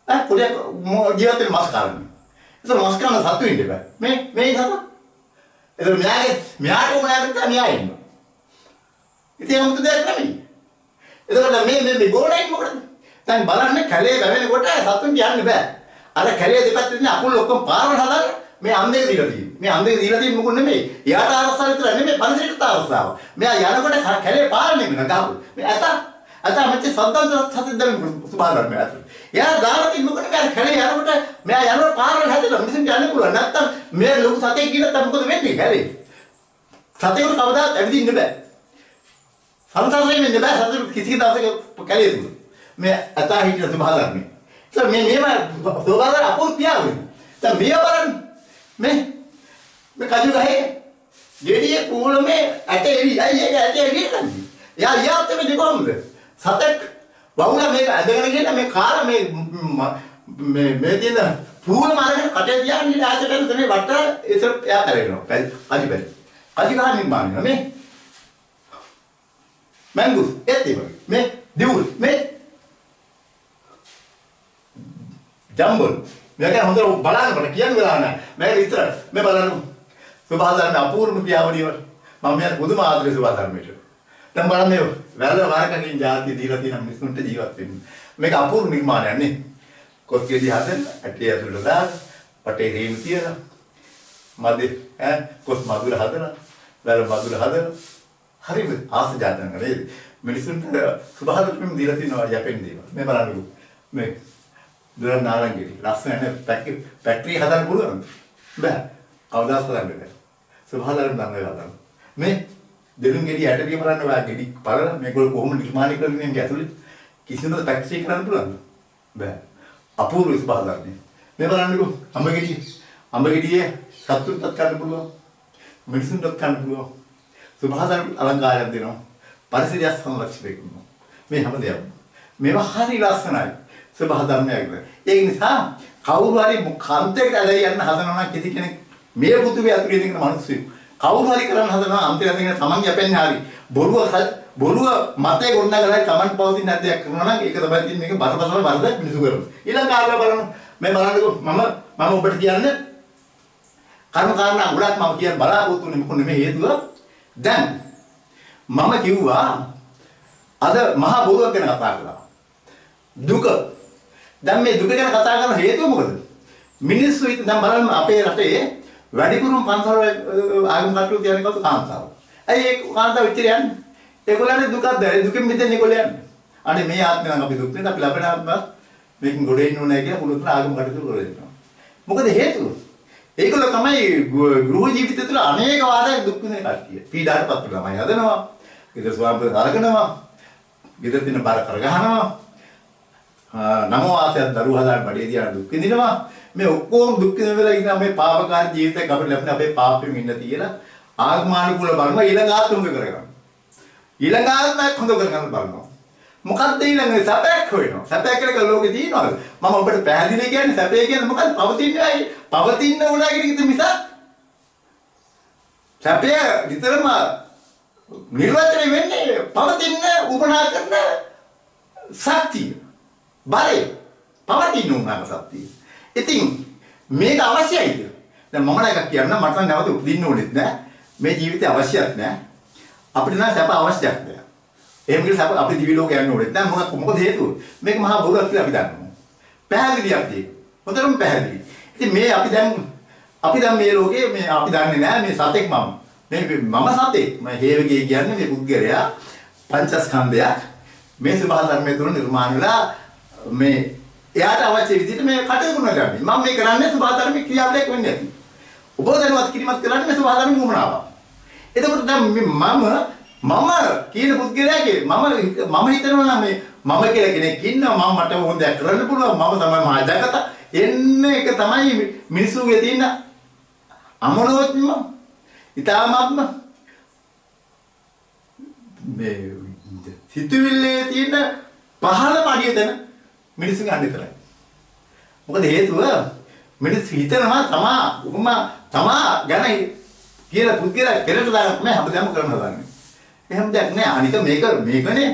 ඈ කොටිය ජීවත් වෙන මස් කන්නේ. ඒක මස් කන සතු ඉන්න බෑ. මේ මේ සතා. ඒක මෙයාගේ මෙයාට ඕනෑ කරලා මෙයා ඉන්නවා. ඉතින් 아무තු දෙයක් නෙමෙයි. එතකොට මේ මේ මේ ගෝණයින් මොකටද? දැන් බලන්න කැලේ වැවෙනකොට සතුන්ට යන්න බෑ. අර කැලේ දෙපැත්තේ තියෙන අකුල් ඔක්කොම පාරවල් හදාගෙන මේ අම් දෙක දීලා තියෙන්නේ. මේ අම් දෙක දීලා තියෙන්නේ මොකුත් නෙමෙයි. එයාට ආරක්ෂාව විතර නෙමෙයි පරිසරයටත් ආරක්ෂාව. මෙයා යනකොට කැලේ පාරනේ වෙන ගහපු. මේ ඇත ඇත මෙච්ච සද්දන්ත සත්‍ය දැන් සුභා ධර්මය ඇතුළේ. එයා දාලා තියෙන්නේ මොකද මේ කැලේ යනකොට මෙයා යනකොට පාරවල් හැදෙනවා. මිනිස්සුන්ට යන්න පුළුවන්. නැත්තම් මේ ලොකු සතෙක් ගිහලා තමයි මොකද වෙන්නේ කැලේ. සතෙකුට කවදාවත් ඇවිදින්න බෑ. සංසාරයෙන් වෙන්න බෑ සතෙකුට කිසි දවසක කැලේ තුල. මේ ඇතා හිටින සුභා ධර්මය. ඒතර මේ මේව සුභා ධර්ම අපූර්ව ක්‍රියාවලිය. දැන් මේව බලන්න. මේ මේ කජු ගහේ ගෙඩියේ කූලමේ ඇට එළි. ඇයි ඒක ඇට එළියට ගන්නේ? එයා යාත් වෙන්නේ කොහොමද? සතෙක් වවුලා මේක ඇදගෙන ගිහලා මේ කාලා මේ මේ මේ තියෙන පූලම අරගෙන කටේ තියාගෙන ඉන්න ආයතට යන තැනේ වට ඒතර එයා පැලෙනවා. කජි පැලෙ. කජි ගහ නිර්මාණය වෙනවා. මේ මැංගුස් ඒත් ඒ වගේ. මේ දිවුල් මේ ජම්බල් මේක හොඳට බලන්න මට කියන්න වෙලාව නෑ. මේක විතර මේ බලන්න සුභා ධර්ම අපූර්ව ක්‍රියාවලිය වල මම මේ පුදුම ආදරේ සුභා ධර්මයට. දැන් බලන්න මේ වැල වරකකින් ජාතිය දීලා තියෙන මිනිසුන්ට ජීවත් වෙන්න. මේක අපූර්ව නිර්මාණයක් නේ. කොස් ගෙඩි හදන්න ඇටේ ඇතුළට දාලා පටේ රේණු තියලා මදේ ඈ කොස් මధుර හදලා වැල මధుර හදලා හරිම ආස ජාතක නේද? මිනිසුන්ට සුභා ධර්මෙම දීලා තියෙනවා යැපෙන දේවල්. මේ බලන්නකෝ මේ දුරන් නාරංගෙඩි ලස්සන නේ. ෆැක්ටරි හදන්න පුළුවන්ද? බෑ. කවදාවත් හදන්න බෑ. සුභා ධර්ම නම් ඒවා හදන්න. මේ දෙලුම් ගෙඩි ඇට ටික බලන්න ඔයා ගෙඩි බලලා මේගොල්ලෝ කොහොම නිර්මාණය කරන්නේ මේක ඇතුලේ කිසිම ෆැක්ටරි කරන්න පුළුවන්ද? බෑ. අපූර්ව සුභා ධර්මය. මේ බලන්නකෝ අඹ ගෙඩිය. අඹ ගෙඩියේ සත්තුන්ටත් ගන්න පුළුවන්. මිනිසුන්ටත් ගන්න පුළුවන්. සුභා ධර්ම අලංකාරයක් දෙනවා. පරිසරය සංරක්ෂණය කරනවා. මේ හැම දෙයක්ම. මේවා හරි ලස්සනයි. සුභා ධර්මයක්. ඒ නිසා කවුරු හරි කන්තයකට ඇදලා යන්න හදනවා නම් කිසි කෙනෙක් මේ පෘථිවිය ඇතුලේ ඉඳගෙන මිනිස්සු කවුරු හරි කරන්න හදනවා අන්තිමට ඇදගෙන තමන් යැපෙන්නේ හරි බොරුව මතේ ගොඩනගලා තමන් පවතින දෙයක් කරනවා නම් ඒක තමයි තියෙන්නේ. මේක බරපතල වරදක් මිනිස්සු කරනවා. ඊළඟ කාරණා බලන්න. මේ බලන්නකෝ මම මම ඔබට කියන්නේ කර්ම කාරණා ගොඩක් මම කියන්න බලාපොරොත්තු වෙන්නේ මොකද මේ හේතුව. දැන් මම කිව්වා අද මහා බොරුවක් ගැන කතා කළා. දුක. දැන් මේ දුක ගැන කතා කරන හේතුව මොකද? මිනිස්සු ඉතින් දැන් බලන්න අපේ රටේ වැඩිපුරම පන්සල් ආගම කටයුතු කියන්නේ කවුද? කාන්තාව. ඇයි ඒ කාන්තාව ඉතිරි යන්නේ? ඒගොල්ලන්ගේ දුකක් දැන දුකෙන් මිදෙන්න ඒගොල්ලෝ යන්නේ. අනේ මේ ආත්මේ නම් අපි දුක් නේද? අපි ලබන ආත්මත් මේකෙන් ගොඩ එන්න ඕනේ කියලා පුළුවන් ආගම කටයුතු කරලා දෙනවා. මොකද හේතුව? ඒගොල්ලෝ තමයි ගෘහ ජීවිතය තුළ අනේක වාරයක් දුක් විඳින කට්ටිය. පීඩාවට පත් වෙලා ළමයි හදනවා. ගෙදර ස්වාමීන් අරගෙනවා. ගෙදර තියෙන බර කරගහනවා. නම වාසයක් දරුවෝ හදාගෙන බඩේ තියාගෙන දුක් විඳිනවා. මේ ඔක්කොම දුක් විඳින වෙලාව ඉතින් මේ පාපකාරී ජීවිතයක් අපිට ලැබුණේ අපේ පාපෙන් ඉන්න තියලා ආගමානුකූල බලනවා ඊළඟ ආත්මක කරගන්න. ඊළඟ ආත්මයක් හොඳ කරගන්න බලනවා. මොකද්ද ඊළඟ සැපයක් හොයනවා. සැපයක් කියලා ලෝකේ තියෙනවද? මම ඔබට පැහැදිලි කියන්නේ සැපේ කියන්නේ මොකද්ද? පවතින්නේ පවතින්න ඕනා කියන එක මිසක් සැපය විතරම නිර්වචනය වෙන්නේ පවතින්න උපනා කරන ශක්තිය. බලය පවතින්න උනාම ශක්තිය. ඉතින් මේක අවශ්‍යයිද? දැන් මම නම් එකක් කියන්න මට නම් නැවත උපදින්න ඕනෙත් නෑ. මේ ජීවිතේ අවශ්‍යත් නෑ. අපිට නම් සැප අවශ්‍යත් නෑ. එහෙම කියලා සැප අපි දිවි ලෝක යන්න ඕනෙත් නෑ. මොකද හේතුව? මේක මහා බොරුවක් කියලා අපි දන්නවා. පැහැදිලියක් ඒක. හොඳටම පැහැදිලි. ඉතින් මේ අපි දැන් මේ ලෝකේ මේ අපි දන්නේ නෑ මේ සතෙක් මම. මේ මම සතෙක්. මම හේවගේ කියන්නේ මේ පුද්ගලයා පංචස්කන්ධයක් මේ සබහා ධර්මයේ තුල නිර්මාණ වෙලා මේ එයාට අවශ්‍ය විදිහට මේ කටයුතු කරනවා ගන්නේ. මම මේ කරන්නේ සබහා ධර්මයේ ක්‍රියාවලියක් වෙන්නේ නැති. ඔබ දැනුවත් කිරීමත් කරන්නේ මේ සබහා ධර්මයේ උවමනාවක්. එතකොට දැන් මේ මම කියන පුද්ගලයාගේ මම හිතනවා නම් මේ මම කියලා කෙනෙක් ඉන්නවා මම මට ඕන දෙයක් කරන්න පුළුවන් මම තමයි මහා ජගත. එන්න එක තමයි මිනිස්සුගේ තියෙන අමනෝත්ම ඉතාමත්ම මේ සිතුවිල්ලේ තියෙන පහළම අඩිය තැන මිනිස්සුන් අන්න විතරයි. මොකද හේතුව මිනිස්සු හිතනවා තමා උපමා තමා ගැන කියලා පුද්ගලයා පෙරට දාගෙන තමයි හැමදේම කරන්න හදන්නේ. එහෙම දෙයක් නෑ. අනික මේක මේකනේ.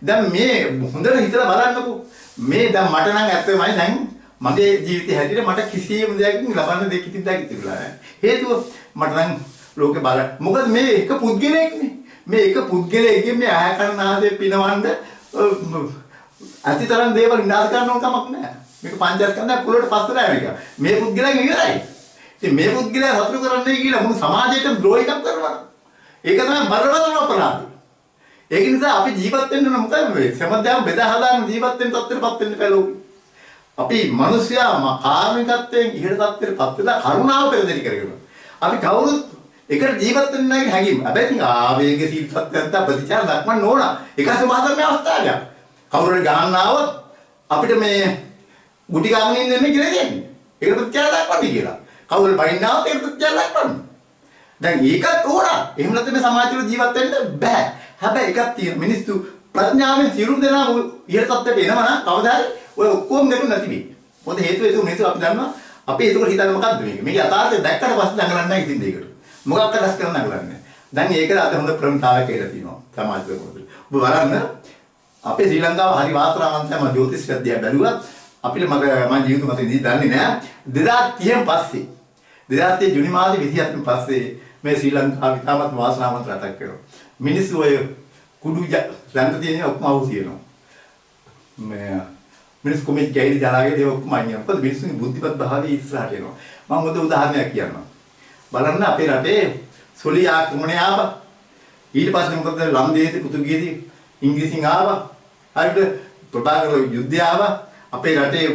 දැන් මේ හොඳට හිතලා බලන්නකෝ. මේ දැන් මට නම් ඇත්තමයි දැන් මගේ ජීවිතේ හැටියට මට කිසියම් දෙයකින් ලබන්න දෙයක් කිසි දෙයක් ඉතිරිලා නෑ. හේතුව මට නම් ලෝකේ බලන්න. මොකද මේ එක පුද්ගලයෙක්නේ. මේ එක පුද්ගලයෙක්ගේ මේ ඇහැ කන නාසය පිනවන්න ඇතිතරම් දේවල් විනාශ කරන්න ඕන කමක් නෑ. මේක පංචස්කන්ධය පොළොවට පස්සට යන එක. මේ පුද්ගලයාගෙන් ඉවරයි. ඉතින් මේ පුද්ගලයා සතුටු කරන්නයි කියලා මුළු සමාජයටම ද්‍රෝහිකම් කරනවා. ඒක තමයි බරපතලම අපරාධය. ඒක නිසා අපි ජීවත් වෙන්න ඕන මොකද මේ සමදෑම බෙදා හදාගෙන ජීවත් වෙන තත්ත්වයටපත් වෙන්න බෑ ලෝකෙ. අපි මිනිස්සයා කාර්මිකත්වයෙන් ඉහළ තත්ත්වයටපත් වෙලා කරුණාව පෙරදරි කරගෙන අපි කවුරුත් එකට ජීවත් වෙන්න නැගින හැඟීම. හැබැයි ඉතින් ආවේග සීලත්වයන්ට ප්‍රතිචාර දක්වන්න ඕන. ඒක සමාධර්මයේ අවස්ථාවක්. කවුරු හරි ගහන්න ආවොත් අපිට මේ ගුටි ගාගෙන ඉන්න නෙමෙයි කියලා කියන්නේ. ඒකට ප්‍රතිචාර දක්වන්න කියලා. කවුරු හරි බයින්න ආවොත් ඒකට ප්‍රතිචාර දක්වන්න. දැන් ඒකත් ඕන. එහෙම නැත්නම් මේ සමාජය තුළ ජීවත් වෙන්න බෑ. හැබැයි එකක් තියෙන මිනිස්සු ප්‍රඥාවෙන් සියලුම දෙනා ඉහළ තත්ත්වයට එනවා නම් කවදා හරි ඔය ඔක්කොම ගැටලු නැති වෙයි. මොකද හේතුව ඒක මිනිස්සු අපි දන්නවා. අපි ඒක හිතන්නේ මොකද්ද මේක? මේක යථාර්ථය දැක්කට පස්සේ දඟලන්නේ නැහැ ඉතින් දෙයකට. මොකක් අදහස් කරන්න දඟලන්නේ. දැන් ඒකට අද හොඳ ප්‍රවණතාවයක් කියලා තියෙනවා සමාජ තුළ. ඔබ බලන්න අපේ ශ්‍රී ලංකාව හරි වාසනාවන්තයි. මම ජ්‍යොතිෂ විද්‍යාව බැලුවා. අපිට මට මම ජීවිත මත ඉඳී දන්නේ නෑ 2030න් පස්සේ 2030 ජුනි මාසේ 27න් පස්සේ මේ ශ්‍රී ලංකාව ඉතාමත් වාසනාවන්ත රටක් වෙනවා. මිනිස්සු ඔය කුඩු රැඳ තියෙන ඔක්කොම අවු තියෙනවා. මේ මිනිස්සු කොමෙත් ගැහිලි ජලාගේ දේව ඔක්කොම අයින් වෙනවා. මොකද මිනිස්සුන්ගේ බුද්ධිමත් භාවය ඉස්සරහට එනවා. මම හොඳ උදාහරණයක් කියන්නම්. බලන්න අපේ රටේ සොලි ආක්‍රමණය ආවා. ඊට පස්සේ මොකද ලන්දේසි පෘතුගීසි ඉංග්‍රීසින් ආවා. හරියට ප්‍රභාකර යුද්ධය ආවා. අපේ රටේ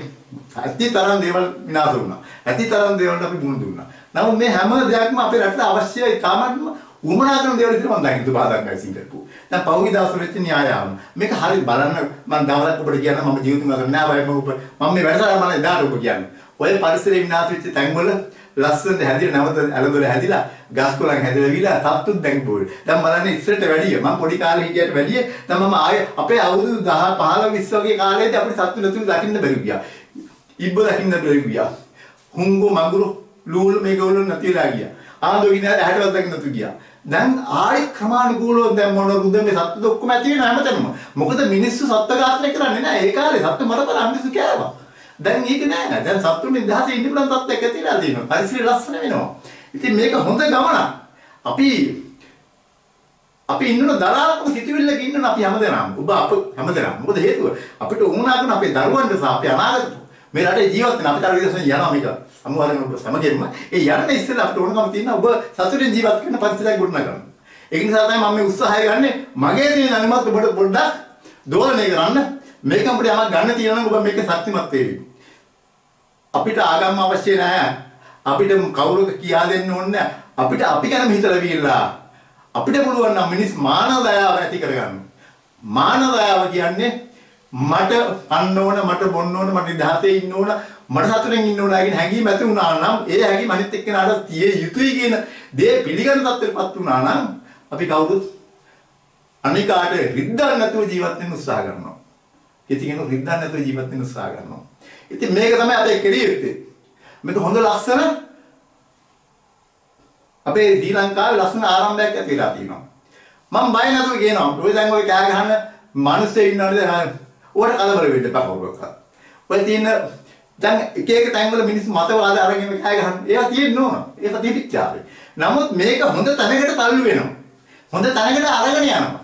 ඇති තරම් දේවල් විනාශ වුණා. ඇති තරම් දේවල්ට අපි මුහුණ දුන්නා. නමුත් මේ හැම දෙයක්ම අපේ රටට අවශ්‍යයි තාමත්ම උවමනා කරන දේවල් විතර මම දකින්න බාධා කරයි සිංගප්පූ. දැන් පහුගිය දවස්වල වෙච්ච න්‍යාය ආවම මේක හරි බලන්න මම දවසක් ඔබට කියන්න මම ජීවිතේම කරන්නේ නෑ බය මම ඔබ මම මේ වැඩසටහන මම එදාට ඔබ කියන්නේ. ඔය පරිසරය විනාශ වෙච්ච තැන්වල ලස්සනට හැදිලා නැවත ඇලදොල හැදිලා ගස් කොළන් හැදිලා විලා සත්තුත් දැන් බෝල්. දැන් බලන්න ඉස්සරට වැඩිය මම පොඩි කාලේ හිටියට වැඩිය දැන් මම ආයේ අපේ අවුරුදු 10 15 20 වගේ කාලේදී අපිට සත්තු නැතුව දකින්න බැරි ගියා. ඉබ්බ දකින්න බැරි ගියා. හුංගු මඟුරු ලූලු මේගොල්ලෝ නැති වෙලා ගියා. ආන්දෝ ගිනා ඇහැටවත් දකින්න නැතු ගියා. දැන් ආයෙ ක්‍රමානුකූලව දැන් මොන රුද මේ සත්තු ඔක්කොම ඇති වෙන හැමතැනම. මොකද මිනිස්සු සත්ව ඝාතනය කරන්නේ නෑ. ඒ කාලේ සත්තු මරපර මිනිස්සු කෑවා. දැන් ඒක නෑ. දැන් සත්තුන් නිදහසේ ඉන්න පුළුවන් තත්ත්වයක් ඇති වෙලා තියෙනවා. පරිසරය ලස්සන වෙනවා. ඉතින් මේක හොඳ ගමනක්. අපි අපි ඉන්නන දරාත්මක සිතුවිල්ලක ඉන්නන අපි හැමදෙනාම. ඔබ අප හැමදෙනාම. මොකද හේතුව අපිට උවමනා කරන අපේ දරුවන්ට සහ අපේ අනාගත මේ රටේ ජීවත් වෙන අපිට අර විදිහට යනවා මේක. සමහරවල් ඔබ සමගින්ම ඒ යන්න ඉස්සෙල්ලා අපිට ඕනකම තියෙන ඔබ සතුටින් ජීවත් වෙන පරිසරයක් ගොඩනගන්න. ඒක නිසා තමයි මම මේ උත්සාහය ගන්නෙ. මගේ තියෙන දැනුමත් ඔබට පොඩ්ඩක් දෝලනය කරන්න. මේක අපිට යමක් ගන්න තියෙනවා නම් ඔබ මේක ශක්තිමත් වේවි. අපිට ආගම් අවශ්‍ය නෑ. අපිට කවුරුක කියා දෙන්න ඕනේ නෑ. අපිට අපි ගැනම හිතලා විල්ලා අපිට පුළුවන් නම් මිනිස් මානව දයාව ඇති කරගන්න. මානව දයාව කියන්නේ මට කන්න ඕන, මට බොන්න ඕන, මට නිදහසේ ඉන්න ඕන, මට සතුටෙන් ඉන්න ඕන කියන හැඟීම ඇති වුණා නම් ඒ හැඟීම අනිත් එක්කෙනාට තියේ යුතුයි කියන දේ පිළිගන්න තත්ත්වයටපත් වුණා නම් අපි කවුරුත් අනිකාට රිද්දන්න නැතුව ජීවත් වෙන්න උත්සාහ කරනවා. ඉතින් ඒක රිද්දන්න නැතුව ජීවත් වෙන්න උත්සාහ කරනවා. ඉතින් මේක තමයි අපේ කෙරිය යුත්තේ. මේක හොඳ ලස්සන අපේ ශ්‍රී ලංකාවේ ලස්සන ආරම්භයක් ඇති වෙලා තියෙනවා. මම බය නැතුව කියනවා. ඔය දැන් ඔය කෑ ගහන මිනිස්සු ඉන්නවනේ ඔයාලට කලබල වෙන්න එපා කවුරක්වත්. ඔය තියෙන දැන් එක එක තැන්වල මිනිස්සු මතවාද අරගෙන කෑ ගහන ඒවා තියෙන්න ඕන. ඒක තිබිච්චාවේ. නමුත් මේක හොඳ තැනකට තල්ලු වෙනවා. හොඳ තැනකට අරගෙන යනවා.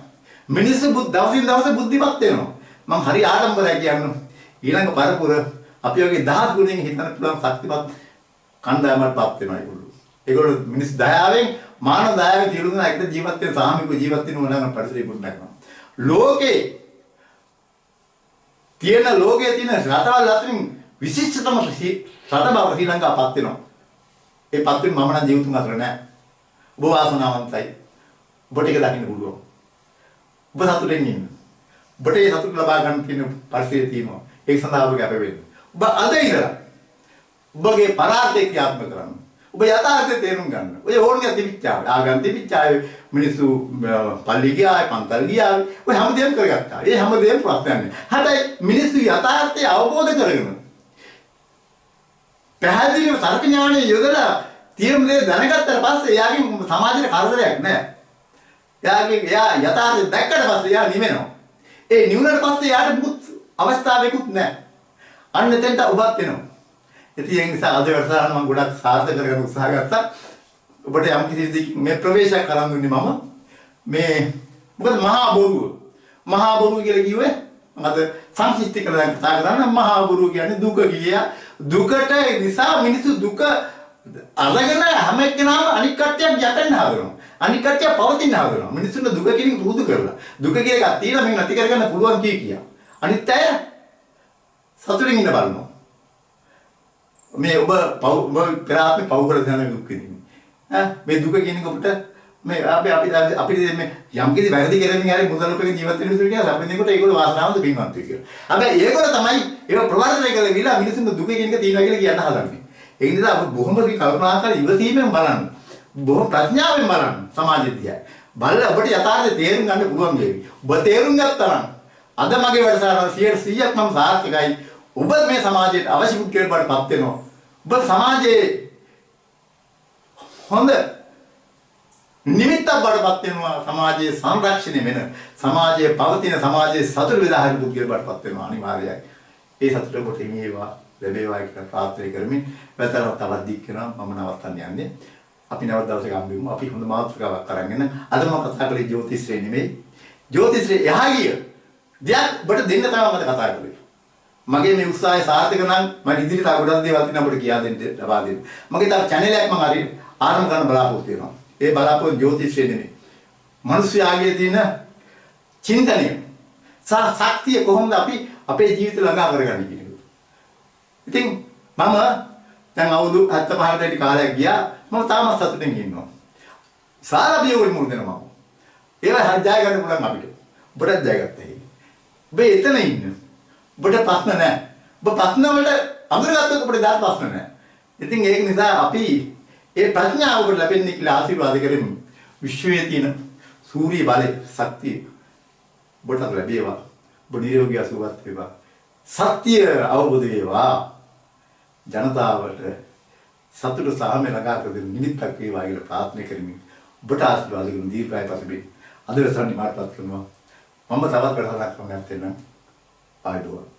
මිනිස්සු දවසින් දවස බුද්ධිමත් වෙනවා. මං හරි ආඩම්බරයි කියන්න. ඊළඟ පරපුර අපි වගේ දහස් ගුණයෙන් හිතන්න පුළුවන් ශක්තිමත් කණ්ඩායමකට පත් වෙනවා ඒගොල්ලෝ. ඒගොල්ලෝ මිනිස් දයාවෙන් මානව දයාවෙන් සියලු දෙනා එකට ජීවත් වෙන සාමිකව ජීවත් වෙන ඕනම පරිසරය ගොඩනගනවා. ලෝකේ තියෙන ලෝකයේ තියෙන රටවල් අතරින් විශිෂ්ටතම රට බව ශ්‍රී ලංකාව පත් වෙනවා. ඒ පත් වෙන්නේ මම නම් ජීවිතුන් අතර නෑ. ඔබ වාසනාවන්තයි. ඔබට ඒක දකින්න පුළුවන්. ඔබ සතුටින් ඉන්න. ඔබට ඒ සතුට ලබා ගන්න තියෙන පරිසරය තියෙනවා. ඒක සඳහා ඔබ කැප වෙන්න. ඔබ අද ඉඳලා ඔබගේ පරාර්ථය ක්‍රියාත්මක කරන්න. ඔබ යථාර්ථය තේරුම් ගන්න. ඔය ඕනිය තිබිච්චාවේ. ආගම් තිබිච්චාවේ මිනිස්සු පල්ලි ගියාවේ, පන්සල් ගියාවේ. ඔය හැමදේම කරගත්තා. ඒ හැමදේම ප්‍රශ්නයක් නෑ. හැබැයි මිනිස්සු යථාර්ථය අවබෝධ කරගෙන පැහැදිලිව තර්ක ඥානය යොදලා තියෙන දේ දැනගත්තට පස්සේ එයාගෙන් සමාජයට කරදරයක් නෑ. එයාගේ එයා යථාර්ථය දැක්කට පස්සේ එයා නිවෙනවා. ඒ නිවුනට පස්සේ එයාට මුකුත් අවස්ථාවකුත් නෑ. අන්න එතෙන්ට ඔබත් එනවා. ඉතින් ඒ නිසා අද වැඩසටහන මම ගොඩක් සාර්ථක කරගන්න උත්සාහ ගත්තා. ඔබට යම් කිසි විදිහකින් මේ ප්‍රවේශයක් කරන් දුන්නේ මම. මේ මොකද මහා බොරුව. මහා බොරුව කියලා කිව්වේ මම අද සංක්ෂිප්ත කරලා දැන් කතා කරන්නේ මහා බොරුව කියන්නේ දුක කියා. දුකට නිසා මිනිස්සු දුක අරගෙන හැම එක්කෙනාම අනික් කට්ටියක් යටෙන්න හදනවා. අනික් කට්ටිය පවතින්න හදනවා. මිනිස්සුන්ට දුක කියන එක පුරුදු කරලා. දුක කියන එකක් තියලා මේක නැති කරගන්න පුළුවන් කිය කියා. අනිත් අය සතුටින් ඉන්න බලනවා. මේ ඔබ පව් ඔබ පෙර ආත්මේ පව් කරලා තියෙන දුක් විඳින්නේ. ඈ මේ දුක කියන එක ඔබට මේ අපි අපි අපිට මේ යම් කිසි වැරදි කරමින් හරි මුදල් උපයන ජීවත් වෙන මිනිස්සු කියලා අපි දෙනකොට ඒගොල්ලෝ වාසනාවන්ත පින්වන්තයෝ කියලා. හැබැයි ඒගොල්ලෝ තමයි ඒක ප්‍රවර්ධනය කරලා විලා මිනිස්සුන්ට දුක කියන එක තියෙනවා කියලා කියන්න හදන්නේ. ඒ නිසා අපි බොහොම කල්පනා කරලා ඉවසීමෙන් බලන්න. බොහොම ප්‍රඥාවෙන් බලන්න සමාජය දිහා. බලලා ඔබට යථාර්ථය තේරුම් ගන්න පුළුවන් වේවි. ඔබ තේරුම් ගත්තා නම් අද මගේ වැඩසටහන 100%ක් මම සාර්ථකයි. ඔබ මේ සමාජයට අවශ්‍ය පුද්ගලයෙක් බවට පත් වෙනවා. ඔබ සමාජයේ හොඳ නිමිත්තක් බවට පත් වෙනවා. සමාජයේ සංරක්ෂණය වෙන, සමාජයේ පවතින, සමාජයේ සතුට බෙදා හරින පුද්ගලයෙක් බවට පත් වෙනවා අනිවාර්යයි. ඒ සතුට ඔබට හිමි වේවා, ලැබේවා කියලා ප්‍රාර්ථනා කරමින් වැතරක් තවත් දික් වෙනවා. මම නවත්තන්න යන්නේ. අපි නැවත දවසක හම්බෙමු. අපි හොඳ මාතෘකාවක් අරන් එන්න. අද මම කතා කළේ ජ්‍යොතිෂය නෙමෙයි. ජ්‍යොතිෂය එහා ගිය දෙයක් ඔබට දෙන්න තමයි මම කතා කළේ. මගේ මේ උත්සාහය සාර්ථක නම් මම ඉදිරියට තව ගොඩක් දේවල් තියෙනවා ඔබට කියා දෙන්න, ලබා දෙන්න. මගේ තව චැනල් එකක් මම හරි ආරම්භ කරන්න බලාපොරොත්තු වෙනවා. ඒ බලාපොරොත්තු ජ්‍යොතිෂය නෙමෙයි. මිනිස්යාගේ තියෙන චින්තනය සහ ශක්තිය කොහොමද අපි අපේ ජීවිත ළඟා කරගන්නේ කියන එක. ඉතින් මම දැන් අවුරුදු 75කට වැඩි කාලයක් ගියා. මම තාමත් සතුටින් ඉන්නවා. සාර අභියෝග මුහුණ දෙනවා මම. ඒවා හරි ජය ගන්න පුළුවන් අපිට. ඔබටත් ජයගත්ත හැකි. ඔබ එතන ඉන්න. ඔබට ප්‍රශ්න නැහැ. ඔබ ප්‍රශ්න වලට අඳුරගත්තොත් ඔබට දාන ප්‍රශ්න නැහැ. ඉතින් ඒක නිසා අපි ඒ ප්‍රඥාව ඔබට ලැබෙන්නේ කියලා ආශිර්වාද කරමු. විශ්වයේ තියෙන සූර්ය බලය, ශක්තිය ඔබට ලැබේවා. ඔබ නිරෝගී සුවපත් වේවා. සත්‍ය අවබෝධ වේවා. ජනතාවට සතුට සාමය ළඟා කර දෙන නිමිත්තක් වේවා කියලා ප්‍රාර්ථනා කරමින් ඔබට ආශිර්වාද කරන දීර්ඝායු පසුබිම් අද වෙසන් නිමාටපත් කරනවා. මම තවත් වැඩසටහනක් කරන්න යන්න. ආයුබෝවන්.